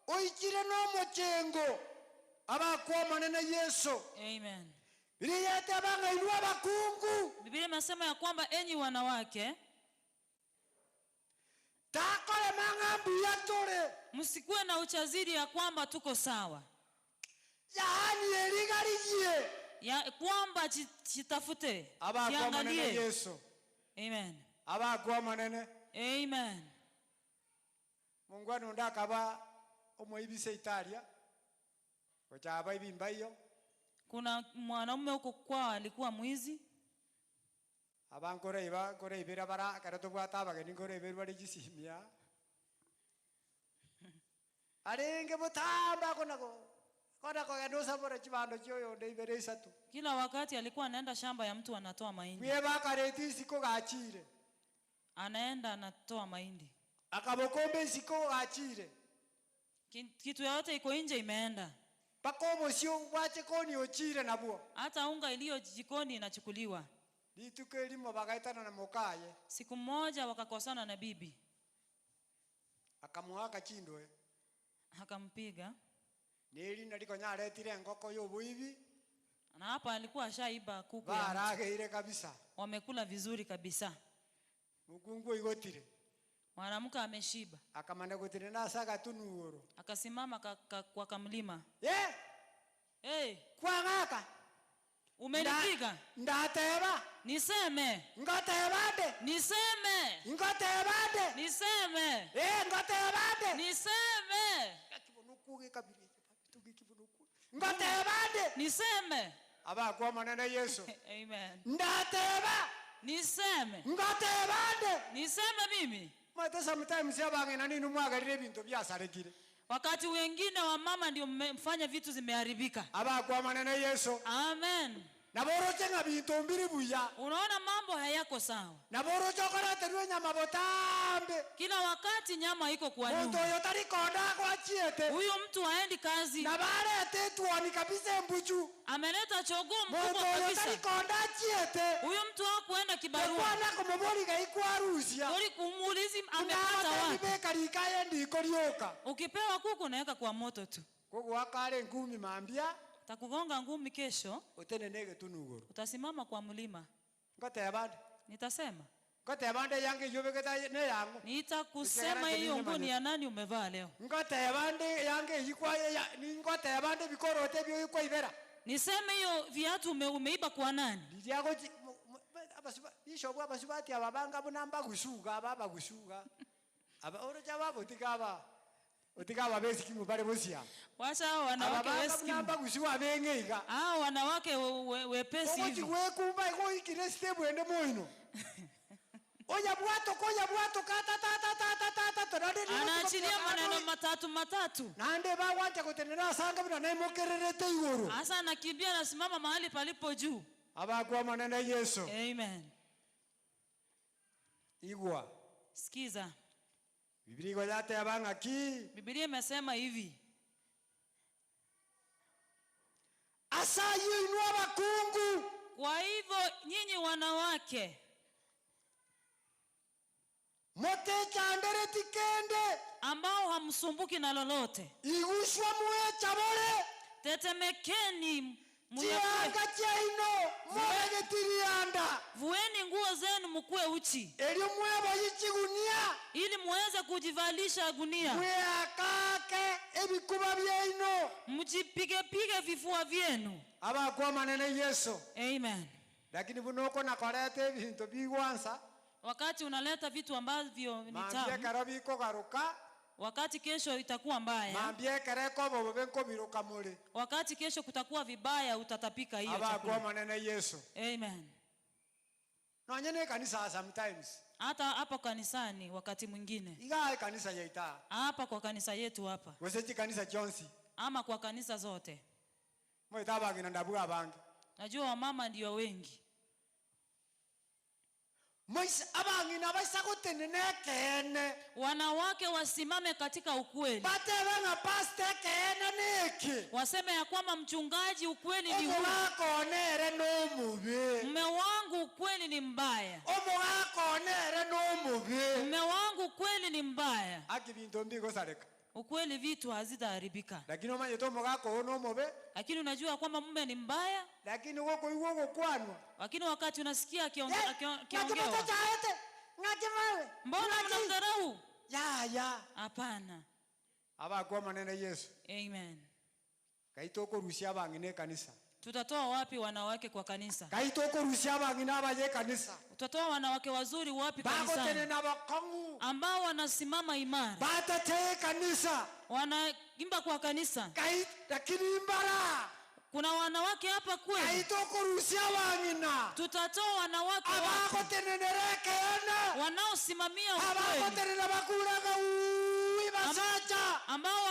oikire n'omochengo abakuwa omonene Yesu. Amen. Biblia yatebanga abakungu. Biblia inasema ya kwamba enyi wanawake, Takore mang'ambu yatore. Msikuwe na uchaziri ya kwamba tuko sawa, Yaani erigarigie. ya kwamba jitafute, Abakwa manene jiangalie. Yesu. Amen. Abakwa manene. Amen. Mungu anunda akaba omoibise Italia. Gochaba ibimba iyo. Kuna mwanaume huko kwao alikuwa mwizi. Abankore iba nkore ibera bara kare tobwate abageni nkore ibera bare gisimia. Arenge butamba konako. Kona kogenda osabora chibando chioyonde ibere isatu. Kila wakati alikuwa anaenda shamba ya mtu anatoa mahindi, Mwie bakareti isiko gachire. anaenda anatoa mahindi. Akabokombe isiko gachire. Kitu yote iko nje imeenda, Paka omosio bwache koni ochire nabwo. hata unga iliyo jikoni inachukuliwa. Rituko erimo bagaetana na mokaye. Siku moja wakakosana na bibi, Akamuaka chindwe. akampiga, Neri nariko nyaretire engoko y'oboibi. na hapa alikuwa ashaiba kuku ya mtu. Barageire kabisa. Wamekula vizuri kabisa, Mukungu oigotire. mwanamke ameshiba, Akamana gotire nasaga tunugoro. akasimama kwa kamlima. Ye, Hey, kwang'aka. umenipiga. Ndateba. Niseme, Ngoteba nde. niseme, Ngoteba nde. niseme, Ngoteba nde. niseme, Kibunuku kabiri. Tugikibunuku. Ngoteba nde. niseme. Abakwa manene Yesu. Amen. Ndateba. Niseme, Ngoteba nde. niseme mimi. Mwete sometimes abang'ina ninu mwagarire ebintu byasarekire. Wakati wengine wa mama ndio mmefanya vitu zimeharibika. Abakwa manene Yesu. Amen. Naboroche ng'a bintu mbiri buya. Unaona mambo hayako sawa. Naboroche okoreterwe nyama botambe. Kila wakati nyama iko kwa Muntu nyumba. oyo tarikonda gwachiete. Huyu mtu haendi kazi, Nabarete tuoni kabisa embuchu. ameleta chogoo Muntu mkubwa oyo kabisa. tarikonda achiete. Huyu mtu hakuenda kibarua, Ekwana kumuboriga ikwarusia. uli kumuulizi amepata wapi. Nabatebi ndiko rioka. Ukipewa kuku unaweka kwa moto tu, Kogwakare ngumi mambia takugonga ngumi kesho, otenene getunugoro. utasimama kwa mlima. Ngoteba nde. Nitasema, Ngoteba nde yange yobegeta ne yangu. nitakusema hiyo nguo ni ya nani umevaa leo. Ngoteba nde yange yikwa ya ngoteba nde bikorote byo yikwa ibera. Niseme hiyo viatu umeiba kwa nani? Liriago bishop abasubati ababanga bunamba gusuga baba gusuga. Aba oroja babo tikaba. Otikaba besikimu bare bosia. Wacha hao wanawake Ababanga wesikimu. bunamba gusuga bengeiga. Hao wanawake wepesi hivi. Ogochigwekumba igoikire step ende moino. Oya bwato koya bwato kata ta ta ta ta ta ta tonande Anaachilia maneno matatu matatu. Nande bagwancha gotenera sanga buna naimokererete igoro. Hasa anakimbia anasimama mahali palipo juu. Abakwa manene Yesu. Amen. Igwa. Sikiza. Biblia igo yateba ng'aki. Biblia imesema hivi. Asayi inua bakungu. Kwa hivyo nyinyi wanawake Motechandere tikende. ambao hamsumbuki na lolote, Igushwa muechabore. tetemekeni, Chianga chiaino moregetirianda. vueni nguo zenu mkuwe uchi, Erio mwebo yichigunia. ili muweze kujivalisha gunia, Mweakake ebikuba byaino. mjipigepige vifua vyenu. Abakwa manene Yesu. Amen. Lakini bunoko nakorete ebintu bigwansa. Wakati unaleta vitu ambavyo ni Mambie tamu, kero bikogaruka. wakati kesho itakuwa mbaya, Mambie kero kobobo benkobiruka muri. wakati kesho kutakuwa vibaya, utatapika hiyo Abakwa chakula. manene Yesu. Amen. Nonye ne kanisa sometimes. Hata hapa kanisani wakati mwingine, Iga kanisa yaita. hapa kwa kanisa yetu hapa, Gose chikanisa chonsi. ama kwa kanisa zote, Moita abagina ndabuga abange. najua wamama ndio wengi. Moise abangina baisa gotenene kene. Wanawake wasimame katika ukweli, Batebe nga pastor kene niki. waseme ya kwamba mchungaji, ukweli ni huu. Omugakonere nomubi. Mume wangu ukweli ni mbaya. Omugakonere nomubi. Mume wangu ukweli ni mbaya. Aki bintu mbigosareka. Ukweli vitu hazitaharibika. Lakini omanyete omogaka oyo nomobe. Lakini unajua kwamba mume ni mbaya, Lakini gokoigwa ogokwanwa. lakini wakati unasikia akiongewa, Ng'aki chaete. Ng'aki mawe. mbona Ng'aki. mnamdharau? Yaya. Hapana. Abakwa manene Yesu. Amen. Kaitokorusia abang'ina ekanisa. Tutatoa wapi wanawake kwa kanisa? Kaitokorusia abang'ina abaye ekanisa. Tutatoa wanawake wazuri wapi kanisani? Bagotenena bakong'u. Ambao wanasimama imara, Batate ekanisa. wanaimba kwa kanisa. Kai lakini imbara. Kuna wanawake hapa kweli? Kaitokorusia abang'ina. Tutatoa wanawake wapi Abagotenenera ekeene. wanaosimamia ukweli, Abagotenena bakuraga uui basacha. ambao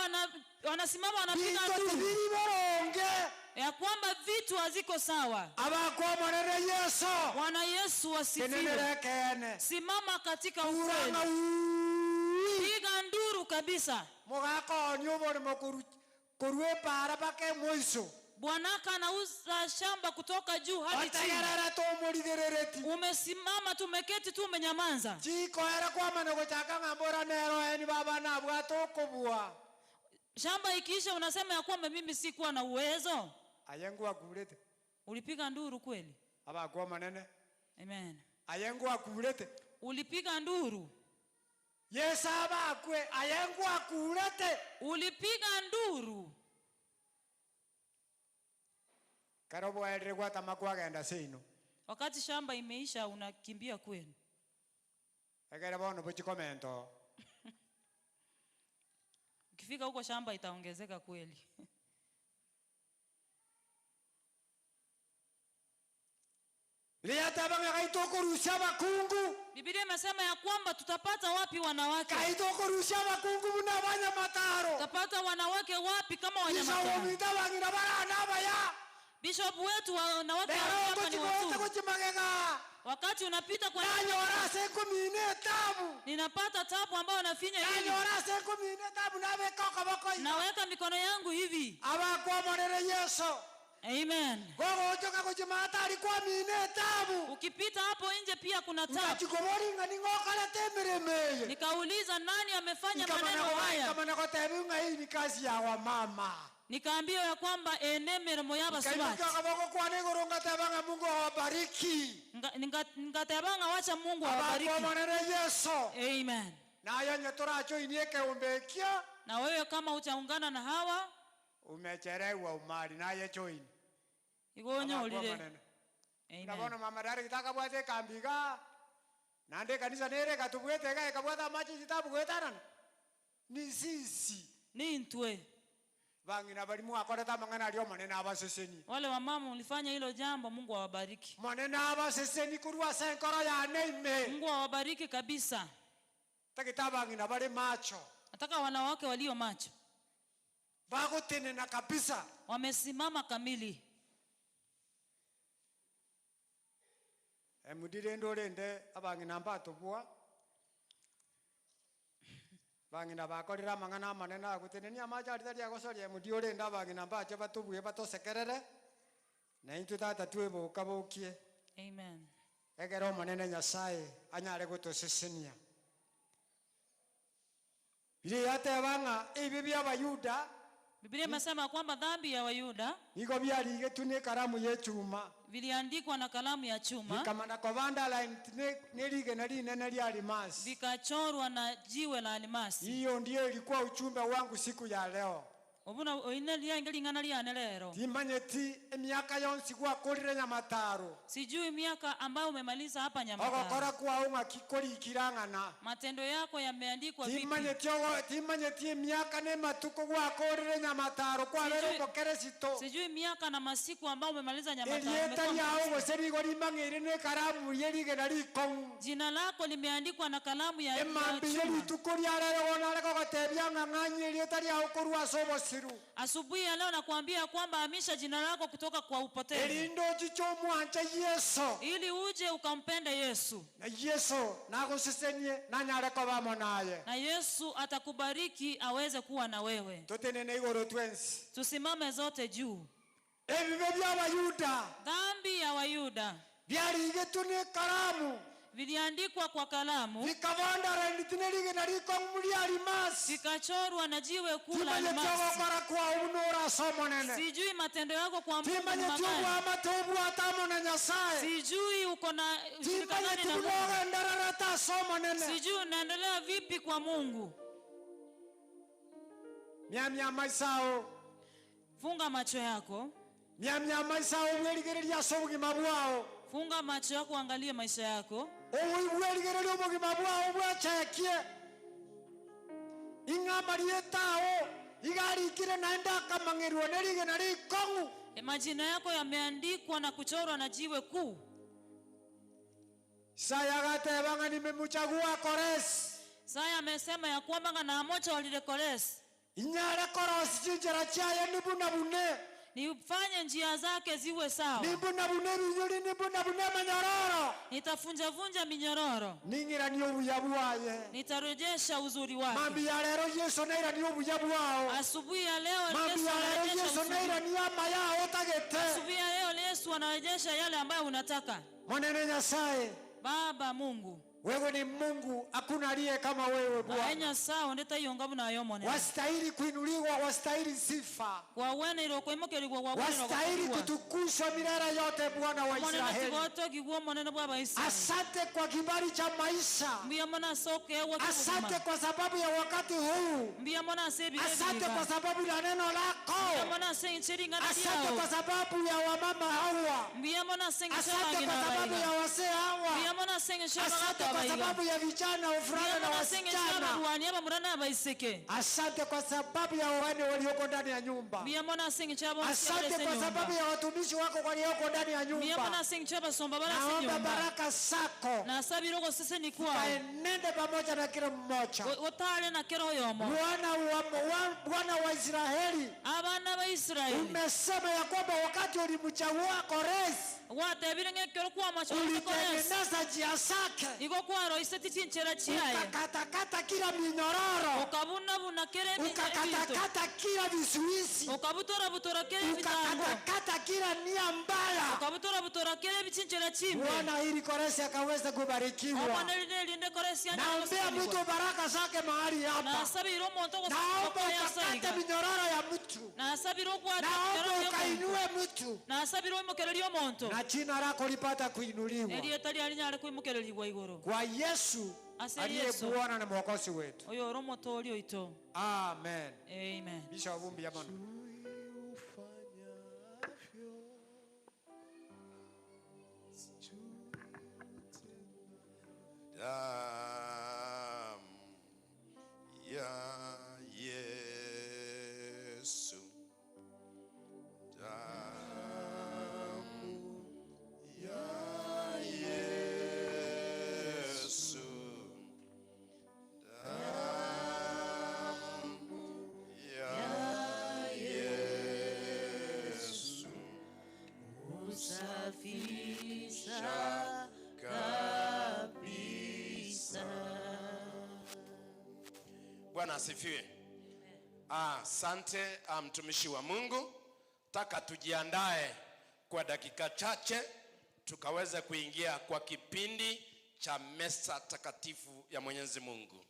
wanasimama wanapiga Binto nduru tibiri boronge. ya kwamba vitu haziko sawa. Abakwa manene Yesu. Bwana Yesu asifiwe. Tenenera ekeene. Simama katika Kuranga ukweli, uui. piga nduru kabisa. Mugakoonia oboremo korwa epara mpaka emoiso. Bwanaka anauza shamba kutoka juu hadi chini. Otegerere tomorigerereti. Umesimama tu, umeketi tu, umenyamaza. Chikoera kwamana gochaka ng'a mbora nero eni baba nabwate okobua. Shamba ikiisha unasema ya kwamba mimi sikuwa na uwezo. Aye ngwakurete. Ulipiga nduru kweli? Abakwa manene. Amen. Aye ngwakurete. Ulipiga nduru. Yesu abakwe aye ngwakurete. Ulipiga nduru. Kero bwaerire gwatama kwagenda seino. Wakati shamba imeisha unakimbia kwenu. Ekere bono bochikomento. Ukifika huko shamba itaongezeka kweli. Riatabanga kaitokorusia abakungu. Biblia imesema ya kwamba tutapata wapi wanawake? Kaitokorusia abakungu buna abanyamataro. Tutapata wanawake wapi kama wanyamataro? Isawominta abang'ina barana abaya. Bishop wetu wanawake Lero hapa ni ngochikote wazuri. gochimagega. Wakati unapita kwa Nanyora ase nkomina etabu. ninapata tabu ambayo nafinya hivi. Nanyora ase nkomina etabu nabeka okoboko iga. Naweka mikono yangu hivi. Abakwa monene Yesu. Amen. Gogochoka gochimata ari kwamina etabu. Ukipita hapo nje pia kuna tabu. Ngachikobori ng'a ning'okorete emiremo eye. Nikauliza nani amefanya maneno haya? Nkamana gotebi ng'a hii ni kazi ya wamama. Nikaambiwa ya kwamba ene miremo y'abasubati. Nkaimukia akaboko kwane igoro ngateba ng'a Mungu awabariki. Ngatebanga wacha Mungu awabariki. Abakwa monene Yesu. Amen. Naye nye torachoinie ekeombe ekio. Na wewe kama utaungana na hawa Umechelewa umali naye join. igonyo ulile. Amen. Ndabona mama dari kitaka bwate kambiga. Nande kanisa nere katubwete ga ekabwata machi kitabu gwetarana. Ni sisi. Ni ntwe. Bang'ina bali mwakoreta mang'ana ario monene abaseseni. Wale wamama mlifanya hilo jambo, Mungu awabariki. Monene abaseseni kurwa ase enkoro yane ime. Mungu awabariki kabisa. Tagita bang'ina bali macho. Nataka wanawake walio macho. Bagotenena kabisa. Wamesimama kamili. Emudire ndorende abang'ina mbatobua. Bang'ina bakorera amang'ana amanene agotenenia amache aria tari agosoria emudi orende abang'ina mbache batobue batosekerere. Na intwe tata tweboka bokie. Amen. Ekero omonene Nyasaye anyare gotosesenia. Biblia yateba ng'a ebi bya Abayuda Biblia imesema kwamba dhambi ya Wayuda nigo byarigetwe ne karamu ye chuma. viliandikwa na kalamu ya chuma, Bikamana kobanda line nerigena rinene lya alimasi. vikachorwa na jiwe la alimasi. Hiyo ndiyo ilikuwa ujumbe wangu siku ya leo. Obuna oine lyange ling'ana lyane lero. Timanyeti emiaka yonsi gwakorire Nyamataro. Sijui miaka ambayo umemaliza hapa Nyamataro. Ogokora kwao ng'aki korikirang'ana. Matendo yako yameandikwa vipi? Timanyeti timanyeti emiaka ne matuko gwakorire Nyamataro kwabere omokeresito. Sijui miaka na masiku ambayo umemaliza Nyamataro. Erieta Umekuwa riao Mkristo. gose rigo rimang'ire ne karamu ye rigena rikong'u. Jina lako limeandikwa na kalamu ya Emambia chuma. rituko ria rero nare gogotebia ng'a ng'anyi erieta riao korwa ase obosiru. Asubuhi ya leo nakuambia kwamba hamisha jina lako kutoka kwa upotevu. Erindo chicho omwanche Yesu. Ili uje ukampende Yesu. Na Yesu nagosesenie nanyare kobamo naye. Na Yesu atakubariki aweze kuwa na wewe. Totenene igoro twensi. Tusimame zote juu. Ebibe bya Abayuda Dhambi ya Wayuda byarigetwe ne karamu. Viliandikwa kwa kalamu, vikavondarenitineligena likong'u lya alimasi, vikachorwa na jiwe kuu la timanyeti almasi. ogokora kwao buna orasomonene, Sijui matendo yako kwa Mungu ni timanyeti mabaya. obwamate obwate amo na Nyasaye, Sijui uko na ushirika gani timanyeti na buna Mungu. ogendererete ase omonene. Sijui unaendelea vipi kwa Mungu. Myamya maisao. Funga macho yako. Myamya maisao bwerigereria ase obogima bwao. Funga macho yako, angalie maisha yako. Obwerigereria obogima bwao bwachekie ing'ama rietao igarikire naende akamang'erwa nerigena rikong'u. Majina yako yameandikwa na kuchorwa na jiwe kuu. Isaya agateba ng'a nimemuchagua Koresi. Isaya amesema ya kwamba ng'a namocha walile Koresi, Inyare korosi chinchera chiaye nibunabune, nifanye njia zake ziwe sawa, nibunabune binyuri, nibunabune manyororo, nitafunjavunja minyororo, ning'iranie obuya bwaye. Nitarejesha uzuri wake. Mambi ya lero Yesu nairanie obuya bwao. Asubuhi ya leo Mambi Yesu ya lero anarejesha Yesu uzuri. nairanie amaya otagete. Asubuhi ya leo Yesu anarejesha yale ambayo unataka. Monene Nyasaye, Baba Mungu, wewe ni Mungu, hakuna aliye kama wewe Bwana. aenya sawa ndeta iyo ngabu nayo monene. Wastahili kuinuliwa, wastahili sifa, Kwa wene irokoimokerigwa kwa wene wastahili irokoimokerigwa. kutukuzwa milele yote, Bwana wa Monene Israeli. tigotogigwa monene bwa Baisraeli. Asante kwa kibali cha maisha, Mbuya mona sokewa asante kibugima. kwa sababu ya wakati huu, Mbuya mona ase asante kwa ebire. sababu ya neno Mbuya lako, mona ase inchiringana asante kwa lyao. sababu ya wamama hawa, Mbuya mona ase asante kwa sababu ya wazee hawa, Mbuya mona ase asante kwa sababu ya vijana, wavulana na wasichana, abarwani abamura n'abaiseke. asante kwa sababu ya wale walioko ndani ya nyumba, Mbuya mona ase asante kwa sababu ya watumishi wako walioko ndani ya Mbuya mona nyumba. ase abasomba barase Naomba nyumba. baraka zako Nasabira ogoseseni kwao. kaenende pamoja na kila mmoja. Otale na kero yomo. Bwana wa Israeli, Abana ba Israeli. umesema ya kwamba wakati ulimchagua Koresi Watebire ng'ekero kwamacho Koresi. ulitengeneza njia zake, Igo kwaroiseti chinchera chiaye. ukakatakata kila minyororo, Ukabunabuna kere ebinto. ukakatakata kila vizuizi, Ukabutorabutora kere ebitango. ukakatakata kila nia mbaya. Ukabutorabutora kere ebichinchera chimbe. Bwana, ili Koresi akaweze kubarikiwa. Omwana erinde Koresi Naombea mtu baraka zake mahali hapa. Nasabira omonto Naomba ogoseseniwa ukakate minyororo ya mtu, Nasabira okwata naomba minyororo y'omuntu. ukainue mtu Nasabira oimokereria omonto. na jina lako lipata kuinuliwa Erieta riarinyare kuimokererigwa igoro. kwa Yesu Ase aliye Yesu. Bwana na Mwokozi wetu. Oyo ore omotoori oito. Amen. Amen. Bisha vumbi ya Bwana. Damu ya Yesu, damu ya Yesu, damu ya Yesu, Usafisha kabisa. Bwana asifiwe. Asante mtumishi wa Mungu. Taka tujiandae kwa dakika chache tukaweze kuingia kwa kipindi cha meza takatifu ya Mwenyezi Mungu.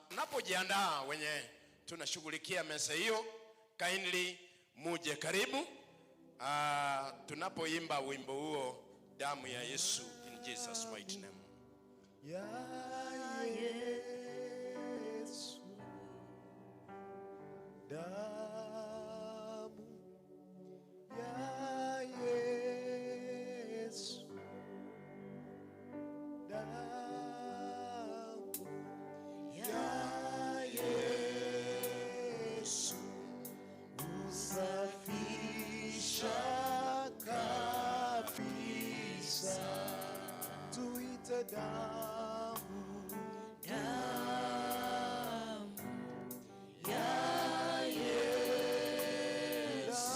Tunapojiandaa wenye tunashughulikia meza hiyo, kindly muje karibu. Tunapoimba wimbo huo, damu ya Yesu, in Jesus mighty name. Ya Yesu, damu ya Yesu, damu ya Yesu, usafisha kabisa, tuite damu, damu ya Yesu.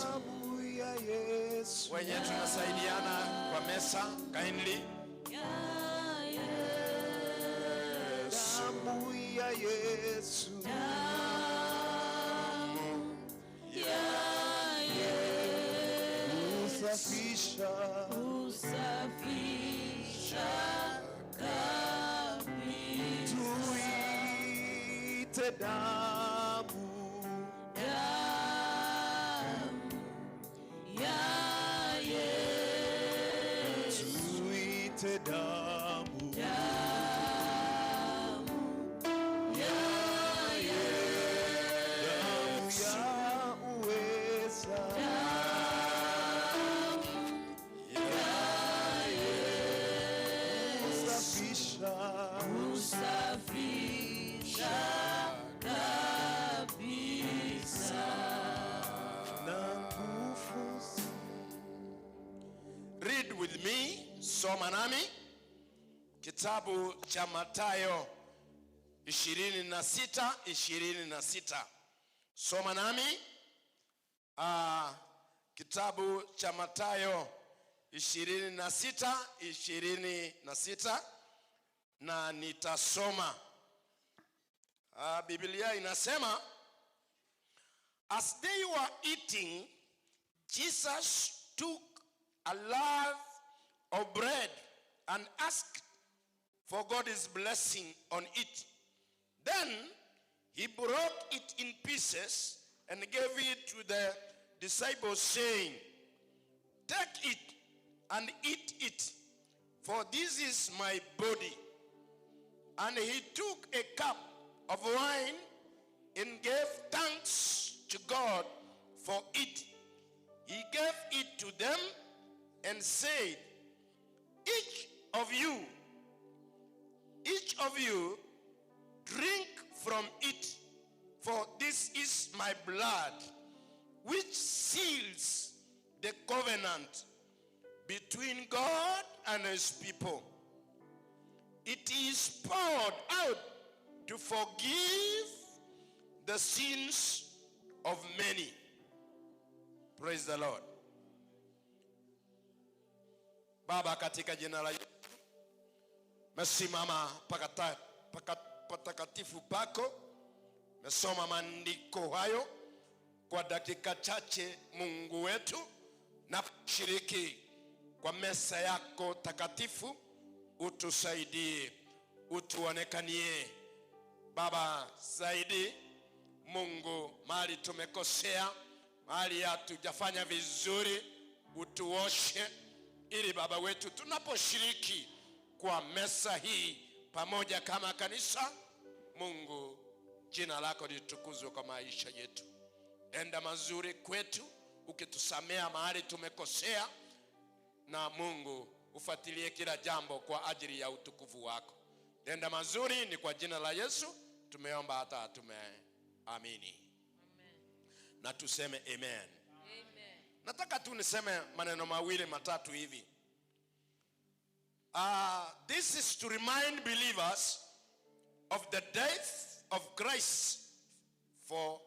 Damu ya Yesu. Wenye tunasaidiana kwa mesa, kindly. Ya Yesu. Damu ya Yesu. Damu ya Yesu. Usafisha. Usafisha. Tuite damu. Damu ya Yesu. Tuite damu. Damu ya Damu ya uweza. Damu Kusafisha. Kusafisha kabisa. Na nguvu. Read with me, soma nami kitabu cha Mathayo 26:26. Soma nami kitabu cha Mathayo 26:26 na nitasoma. Biblia inasema, "As they were eating, Jesus took a loaf of bread and asked for God's blessing on it. Then he broke it in pieces and gave it to the disciples, saying, 'Take it and eat it, for this is my body.' And he took a cup of wine and gave thanks to God for it. He gave it to them and said, 'Each of you, each of you, drink from it, for this is my blood, which seals the covenant between God and his people. It is poured out to forgive the sins of many.'" Praise the Lord. Baba, katika jina la Yesu, mesimama patakatifu pako, mesoma maandiko hayo kwa dakika chache, Mungu wetu, na kushiriki kwa meza yako takatifu, utusaidie, utuonekanie Baba zaidi. Mungu, mahali tumekosea, mahali hatujafanya vizuri, utuoshe, ili Baba wetu tunaposhiriki kwa meza hii pamoja kama kanisa, Mungu, jina lako litukuzwe kwa maisha yetu. Enda mazuri kwetu, ukitusamea mahali tumekosea, na Mungu ufuatilie kila jambo kwa ajili ya utukufu wako. Tenda mazuri, ni kwa jina la Yesu tumeomba hata tumeamini, na tuseme amen. Amen. Nataka tu niseme maneno mawili matatu hivi. This is to remind believers of the death of Christ for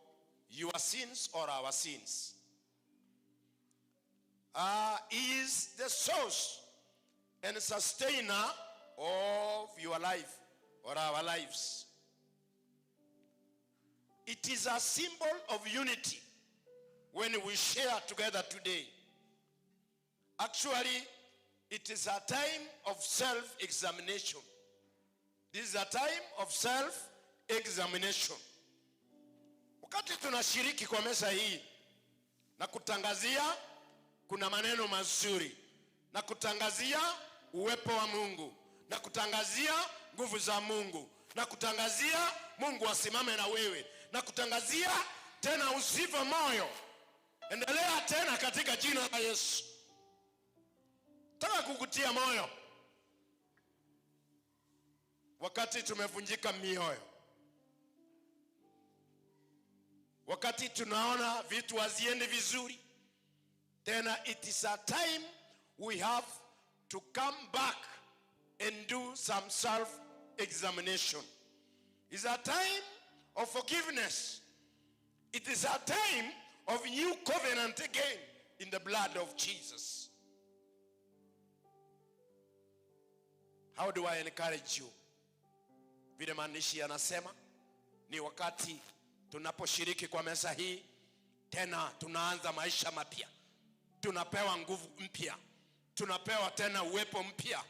your sins or our sins. He is the source and sustainer of your life or our lives. It is a symbol of unity when we share together today. Actually, it is a time of self examination. This is a time of self examination. Wakati tunashiriki kwa meza hii na kutangazia, kuna maneno mazuri na kutangazia uwepo wa Mungu na kutangazia nguvu za Mungu na kutangazia Mungu asimame na wewe na kutangazia tena usife moyo, endelea tena katika jina la Yesu. Nataka kukutia moyo wakati tumevunjika mioyo, wakati tunaona vitu haziendi vizuri tena, it is a time we have to come back and do some self examination. It's a time of forgiveness. It is a time of new covenant again in the blood of Jesus. How do I encourage you? Vile maandishi yanasema ni wakati tunaposhiriki kwa meza hii tena tunaanza maisha mapya, tunapewa nguvu mpya, tunapewa tena uwepo mpya,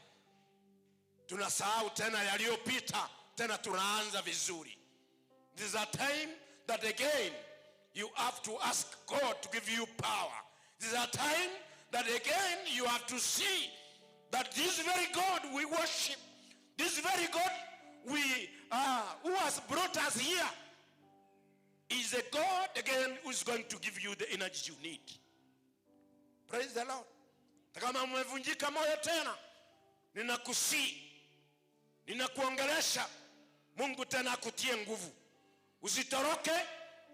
tunasahau tena yaliyopita, tena tunaanza vizuri. This is a time that again you have to ask God to give you power. This is a time that again you have to see that this very God we worship, this very God we who has brought us here, is a God again who is going to give you the energy you need. Praise the Lord. Kama umevunjika moyo tena, ninakusii, ninakuongelesha, Mungu tena akutie nguvu. Usitoroke,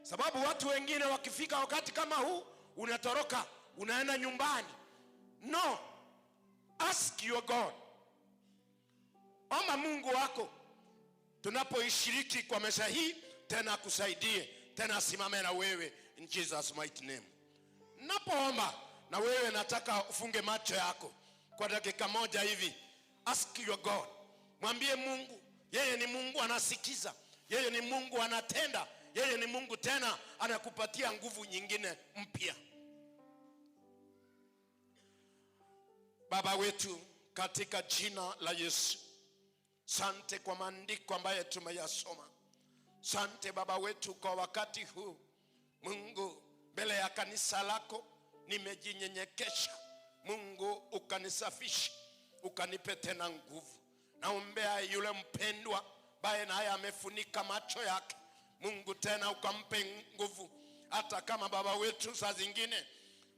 sababu watu wengine wakifika wakati kama huu, unatoroka, unaenda nyumbani. No, ask your God. Omba Mungu wako tunapoishiriki kwa meza hii, tena akusaidie, tena asimame na wewe in Jesus mighty name. Napoomba na wewe, nataka ufunge macho yako kwa dakika moja hivi. Ask your God, mwambie Mungu, yeye ni Mungu anasikiza, yeye ni Mungu anatenda, yeye ni Mungu tena anakupatia nguvu nyingine mpya. Baba wetu, katika jina la Yesu, sante kwa maandiko ambayo tumeyasoma. Sante Baba wetu kwa wakati huu. Mungu, mbele ya kanisa lako nimejinyenyekesha. Mungu, ukanisafishe, ukanipe tena nguvu. Naombea yule mpendwa ambaye naye amefunika macho yake. Mungu tena ukampe nguvu, hata kama Baba wetu saa zingine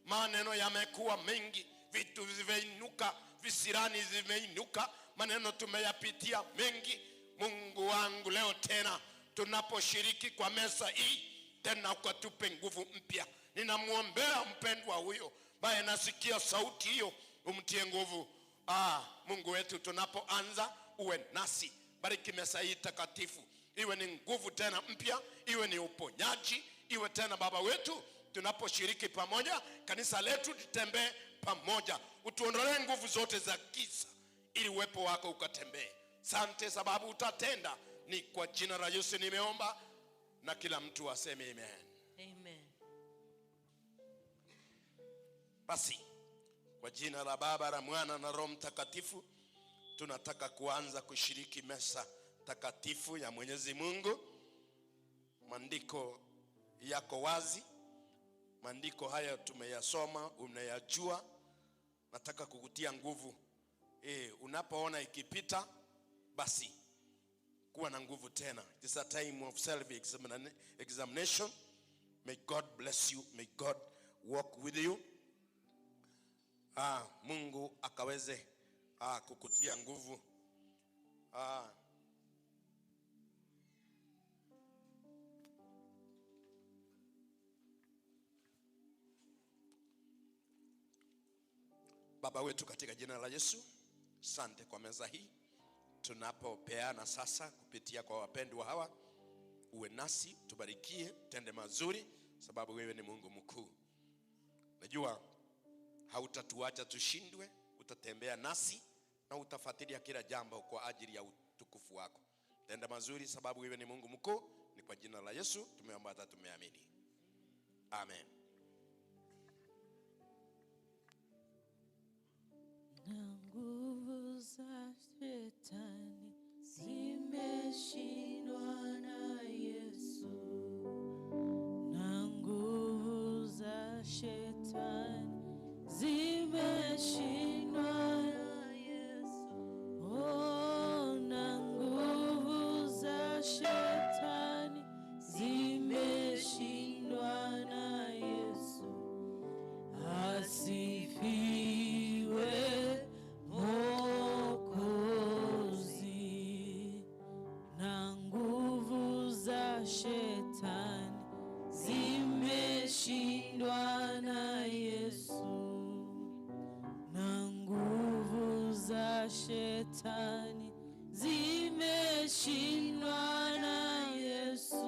maneno yamekuwa mengi, vitu vimeinuka, visirani zimeinuka, maneno tumeyapitia mengi. Mungu wangu, leo tena tunaposhiriki kwa meza hii, tena ukatupe nguvu mpya. Ninamwombea mpendwa huyo ambaye nasikia sauti hiyo, umtie nguvu. Mungu wetu, tunapoanza uwe nasi, bariki meza hii takatifu, iwe ni nguvu tena mpya, iwe ni uponyaji, iwe tena Baba wetu, tunaposhiriki pamoja, kanisa letu litembee pamoja, utuondolee nguvu zote za giza, ili uwepo wako ukatembee. Sante sababu utatenda. Ni kwa jina la Yesu nimeomba, na kila mtu aseme amen. Amen. Basi kwa jina la Baba, la Mwana na Roho Mtakatifu, tunataka kuanza kushiriki meza takatifu ya Mwenyezi Mungu. Maandiko yako wazi, maandiko haya tumeyasoma, unayajua. Nataka kukutia nguvu. Unapoona ikipita, basi kuwa na nguvu tena. It is a time of self examination. May God bless you. May God walk with you. Mungu akaweze kukutia nguvu. Baba wetu, katika jina la Yesu, sante kwa meza hii tunapopeana sasa kupitia kwa wapendwa hawa. Uwe nasi, tubarikie, tende mazuri, sababu wewe ni Mungu mkuu. Najua hautatuacha tushindwe, utatembea nasi na utafuatilia kila jambo kwa ajili ya utukufu wako. Tenda mazuri, sababu wewe ni Mungu mkuu. Ni kwa jina la Yesu tumeomba hata tumeamini, amen. Na nguvu za shetani zimeshindwa na Yesu. Na nguvu za shetani zimeshindwa na Yesu. Oh, na nguvu za shetani zimeshindwa na Yesu. Asifiwe Mwokozi. Na nguvu za shetani zimeshindwa na Yesu. Na nguvu za shetani zimeshindwa na Yesu.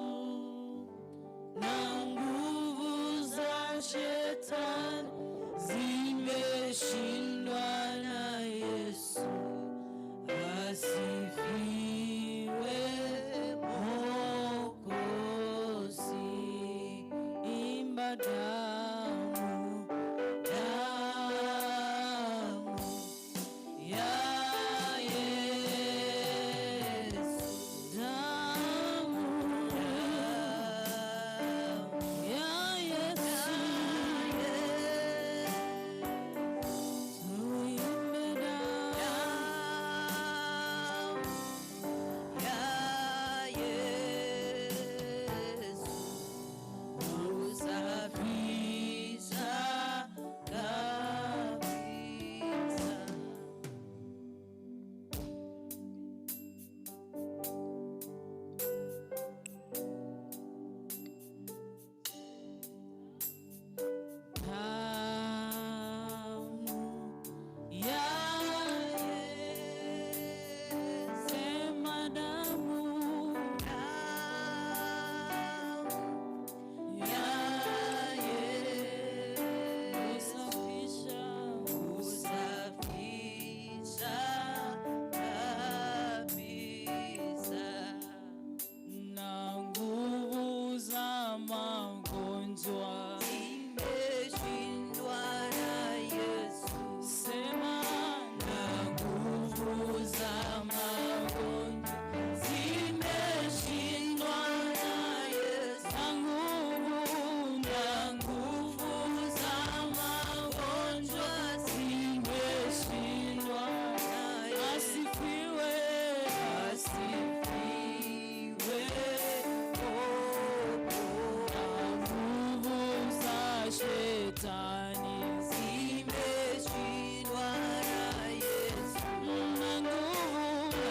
Na nguvu za shetani zimeshindwa na Yesu. Asifiwe Mwokozi. Imba damu, damu ya Yesu, damu za magonjwa zimeshindwa na Yesu. Na nguvu za magonjwa zimeshindwa na Yesu. Asifiwe, asifiwe. Na nguvu za shetani zimeshindwa na Yesu. Na nguvu, na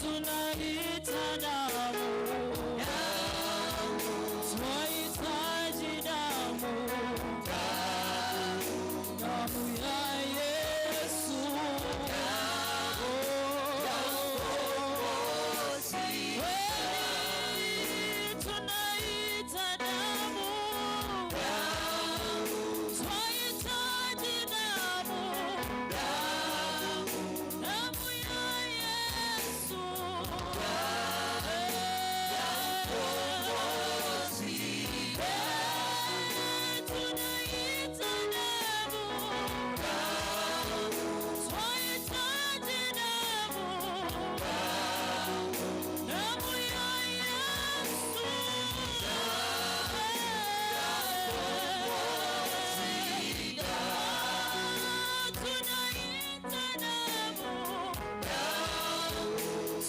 Tunaita damu, twahitaji damu, damu ya Yesu. Kweli tunaita damu, twahitaji damu, damu ya Yesu. Tunaita damu, twahitaji damu, damu ya Yesu. Tunaita damu,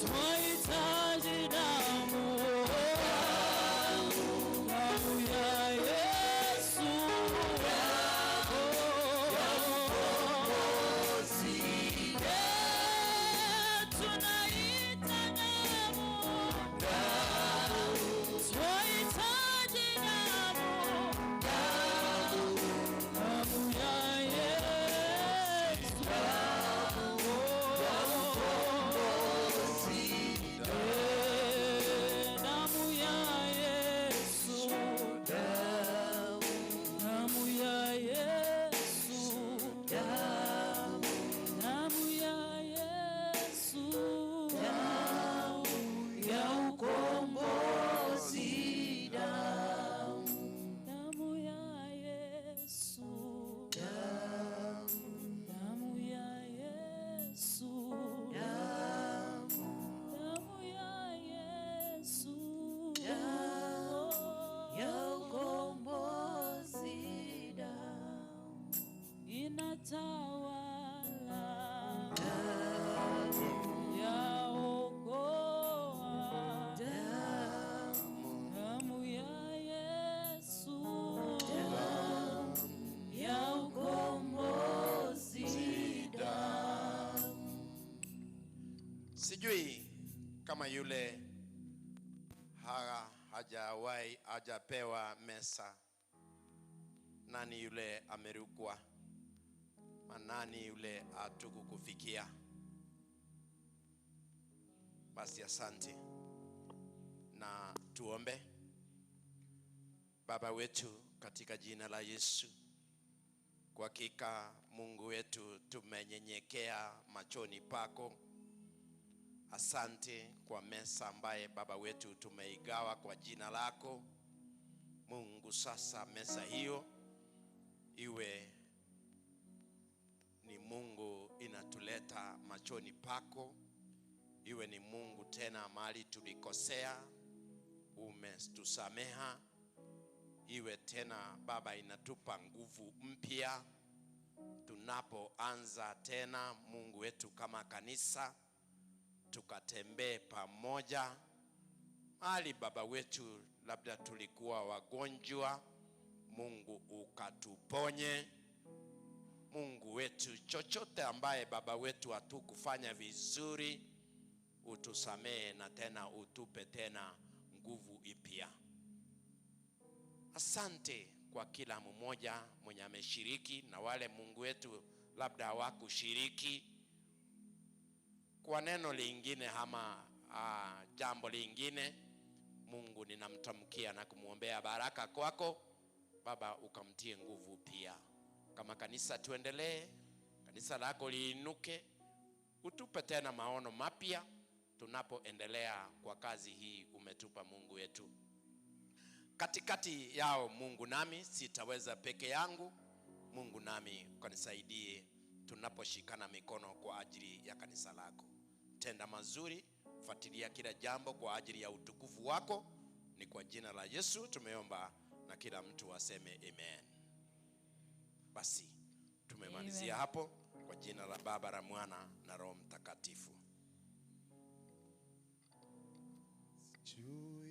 twahitaji damu, damu ya Yesu. Tunaita damu, twahitaji damu, damu ya Yesu. Damu ya Yesu, damu ya Yesu, damu ya Yesu, ya ukombozi, damu ya Yesu, damu ya Yesu, damu ya Yesu, Ya ukombozi damu inatawala, yaokoa, damu ya Yesu, ya ukombozi. Sijui kama yule hajawahi hajapewa mesa, nani yule amerukwa, nani yule hatukukufikia? Basi asante na tuombe. Baba wetu, katika jina la Yesu, kwa hakika Mungu wetu tumenyenyekea machoni pako. Asante kwa mesa ambaye Baba wetu tumeigawa kwa jina lako Mungu. Sasa mesa hiyo iwe ni Mungu inatuleta machoni pako, iwe ni Mungu tena mahali tulikosea umetusameha, iwe tena Baba inatupa nguvu mpya tunapoanza tena Mungu wetu kama kanisa tukatembee pamoja mahali Baba wetu labda tulikuwa wagonjwa, Mungu ukatuponye. Mungu wetu, chochote ambaye Baba wetu hatukufanya vizuri, utusamehe na tena utupe tena nguvu ipya. Asante kwa kila mmoja mwenye ameshiriki na wale Mungu wetu labda hawakushiriki kwa neno lingine ama jambo lingine. Mungu ninamtamkia na kumwombea baraka kwako Baba, ukamtie nguvu pia. Kama kanisa tuendelee, kanisa lako liinuke, utupe tena maono mapya tunapoendelea kwa kazi hii umetupa Mungu wetu. Katikati yao Mungu nami sitaweza peke yangu, Mungu nami ukanisaidie tunaposhikana mikono kwa ajili ya kanisa lako. Tenda mazuri, fuatilia kila jambo kwa ajili ya utukufu wako. Ni kwa jina la Yesu tumeomba na kila mtu aseme amen. Basi tumemalizia hapo kwa jina la Baba, la Mwana na Roho Mtakatifu. Juu.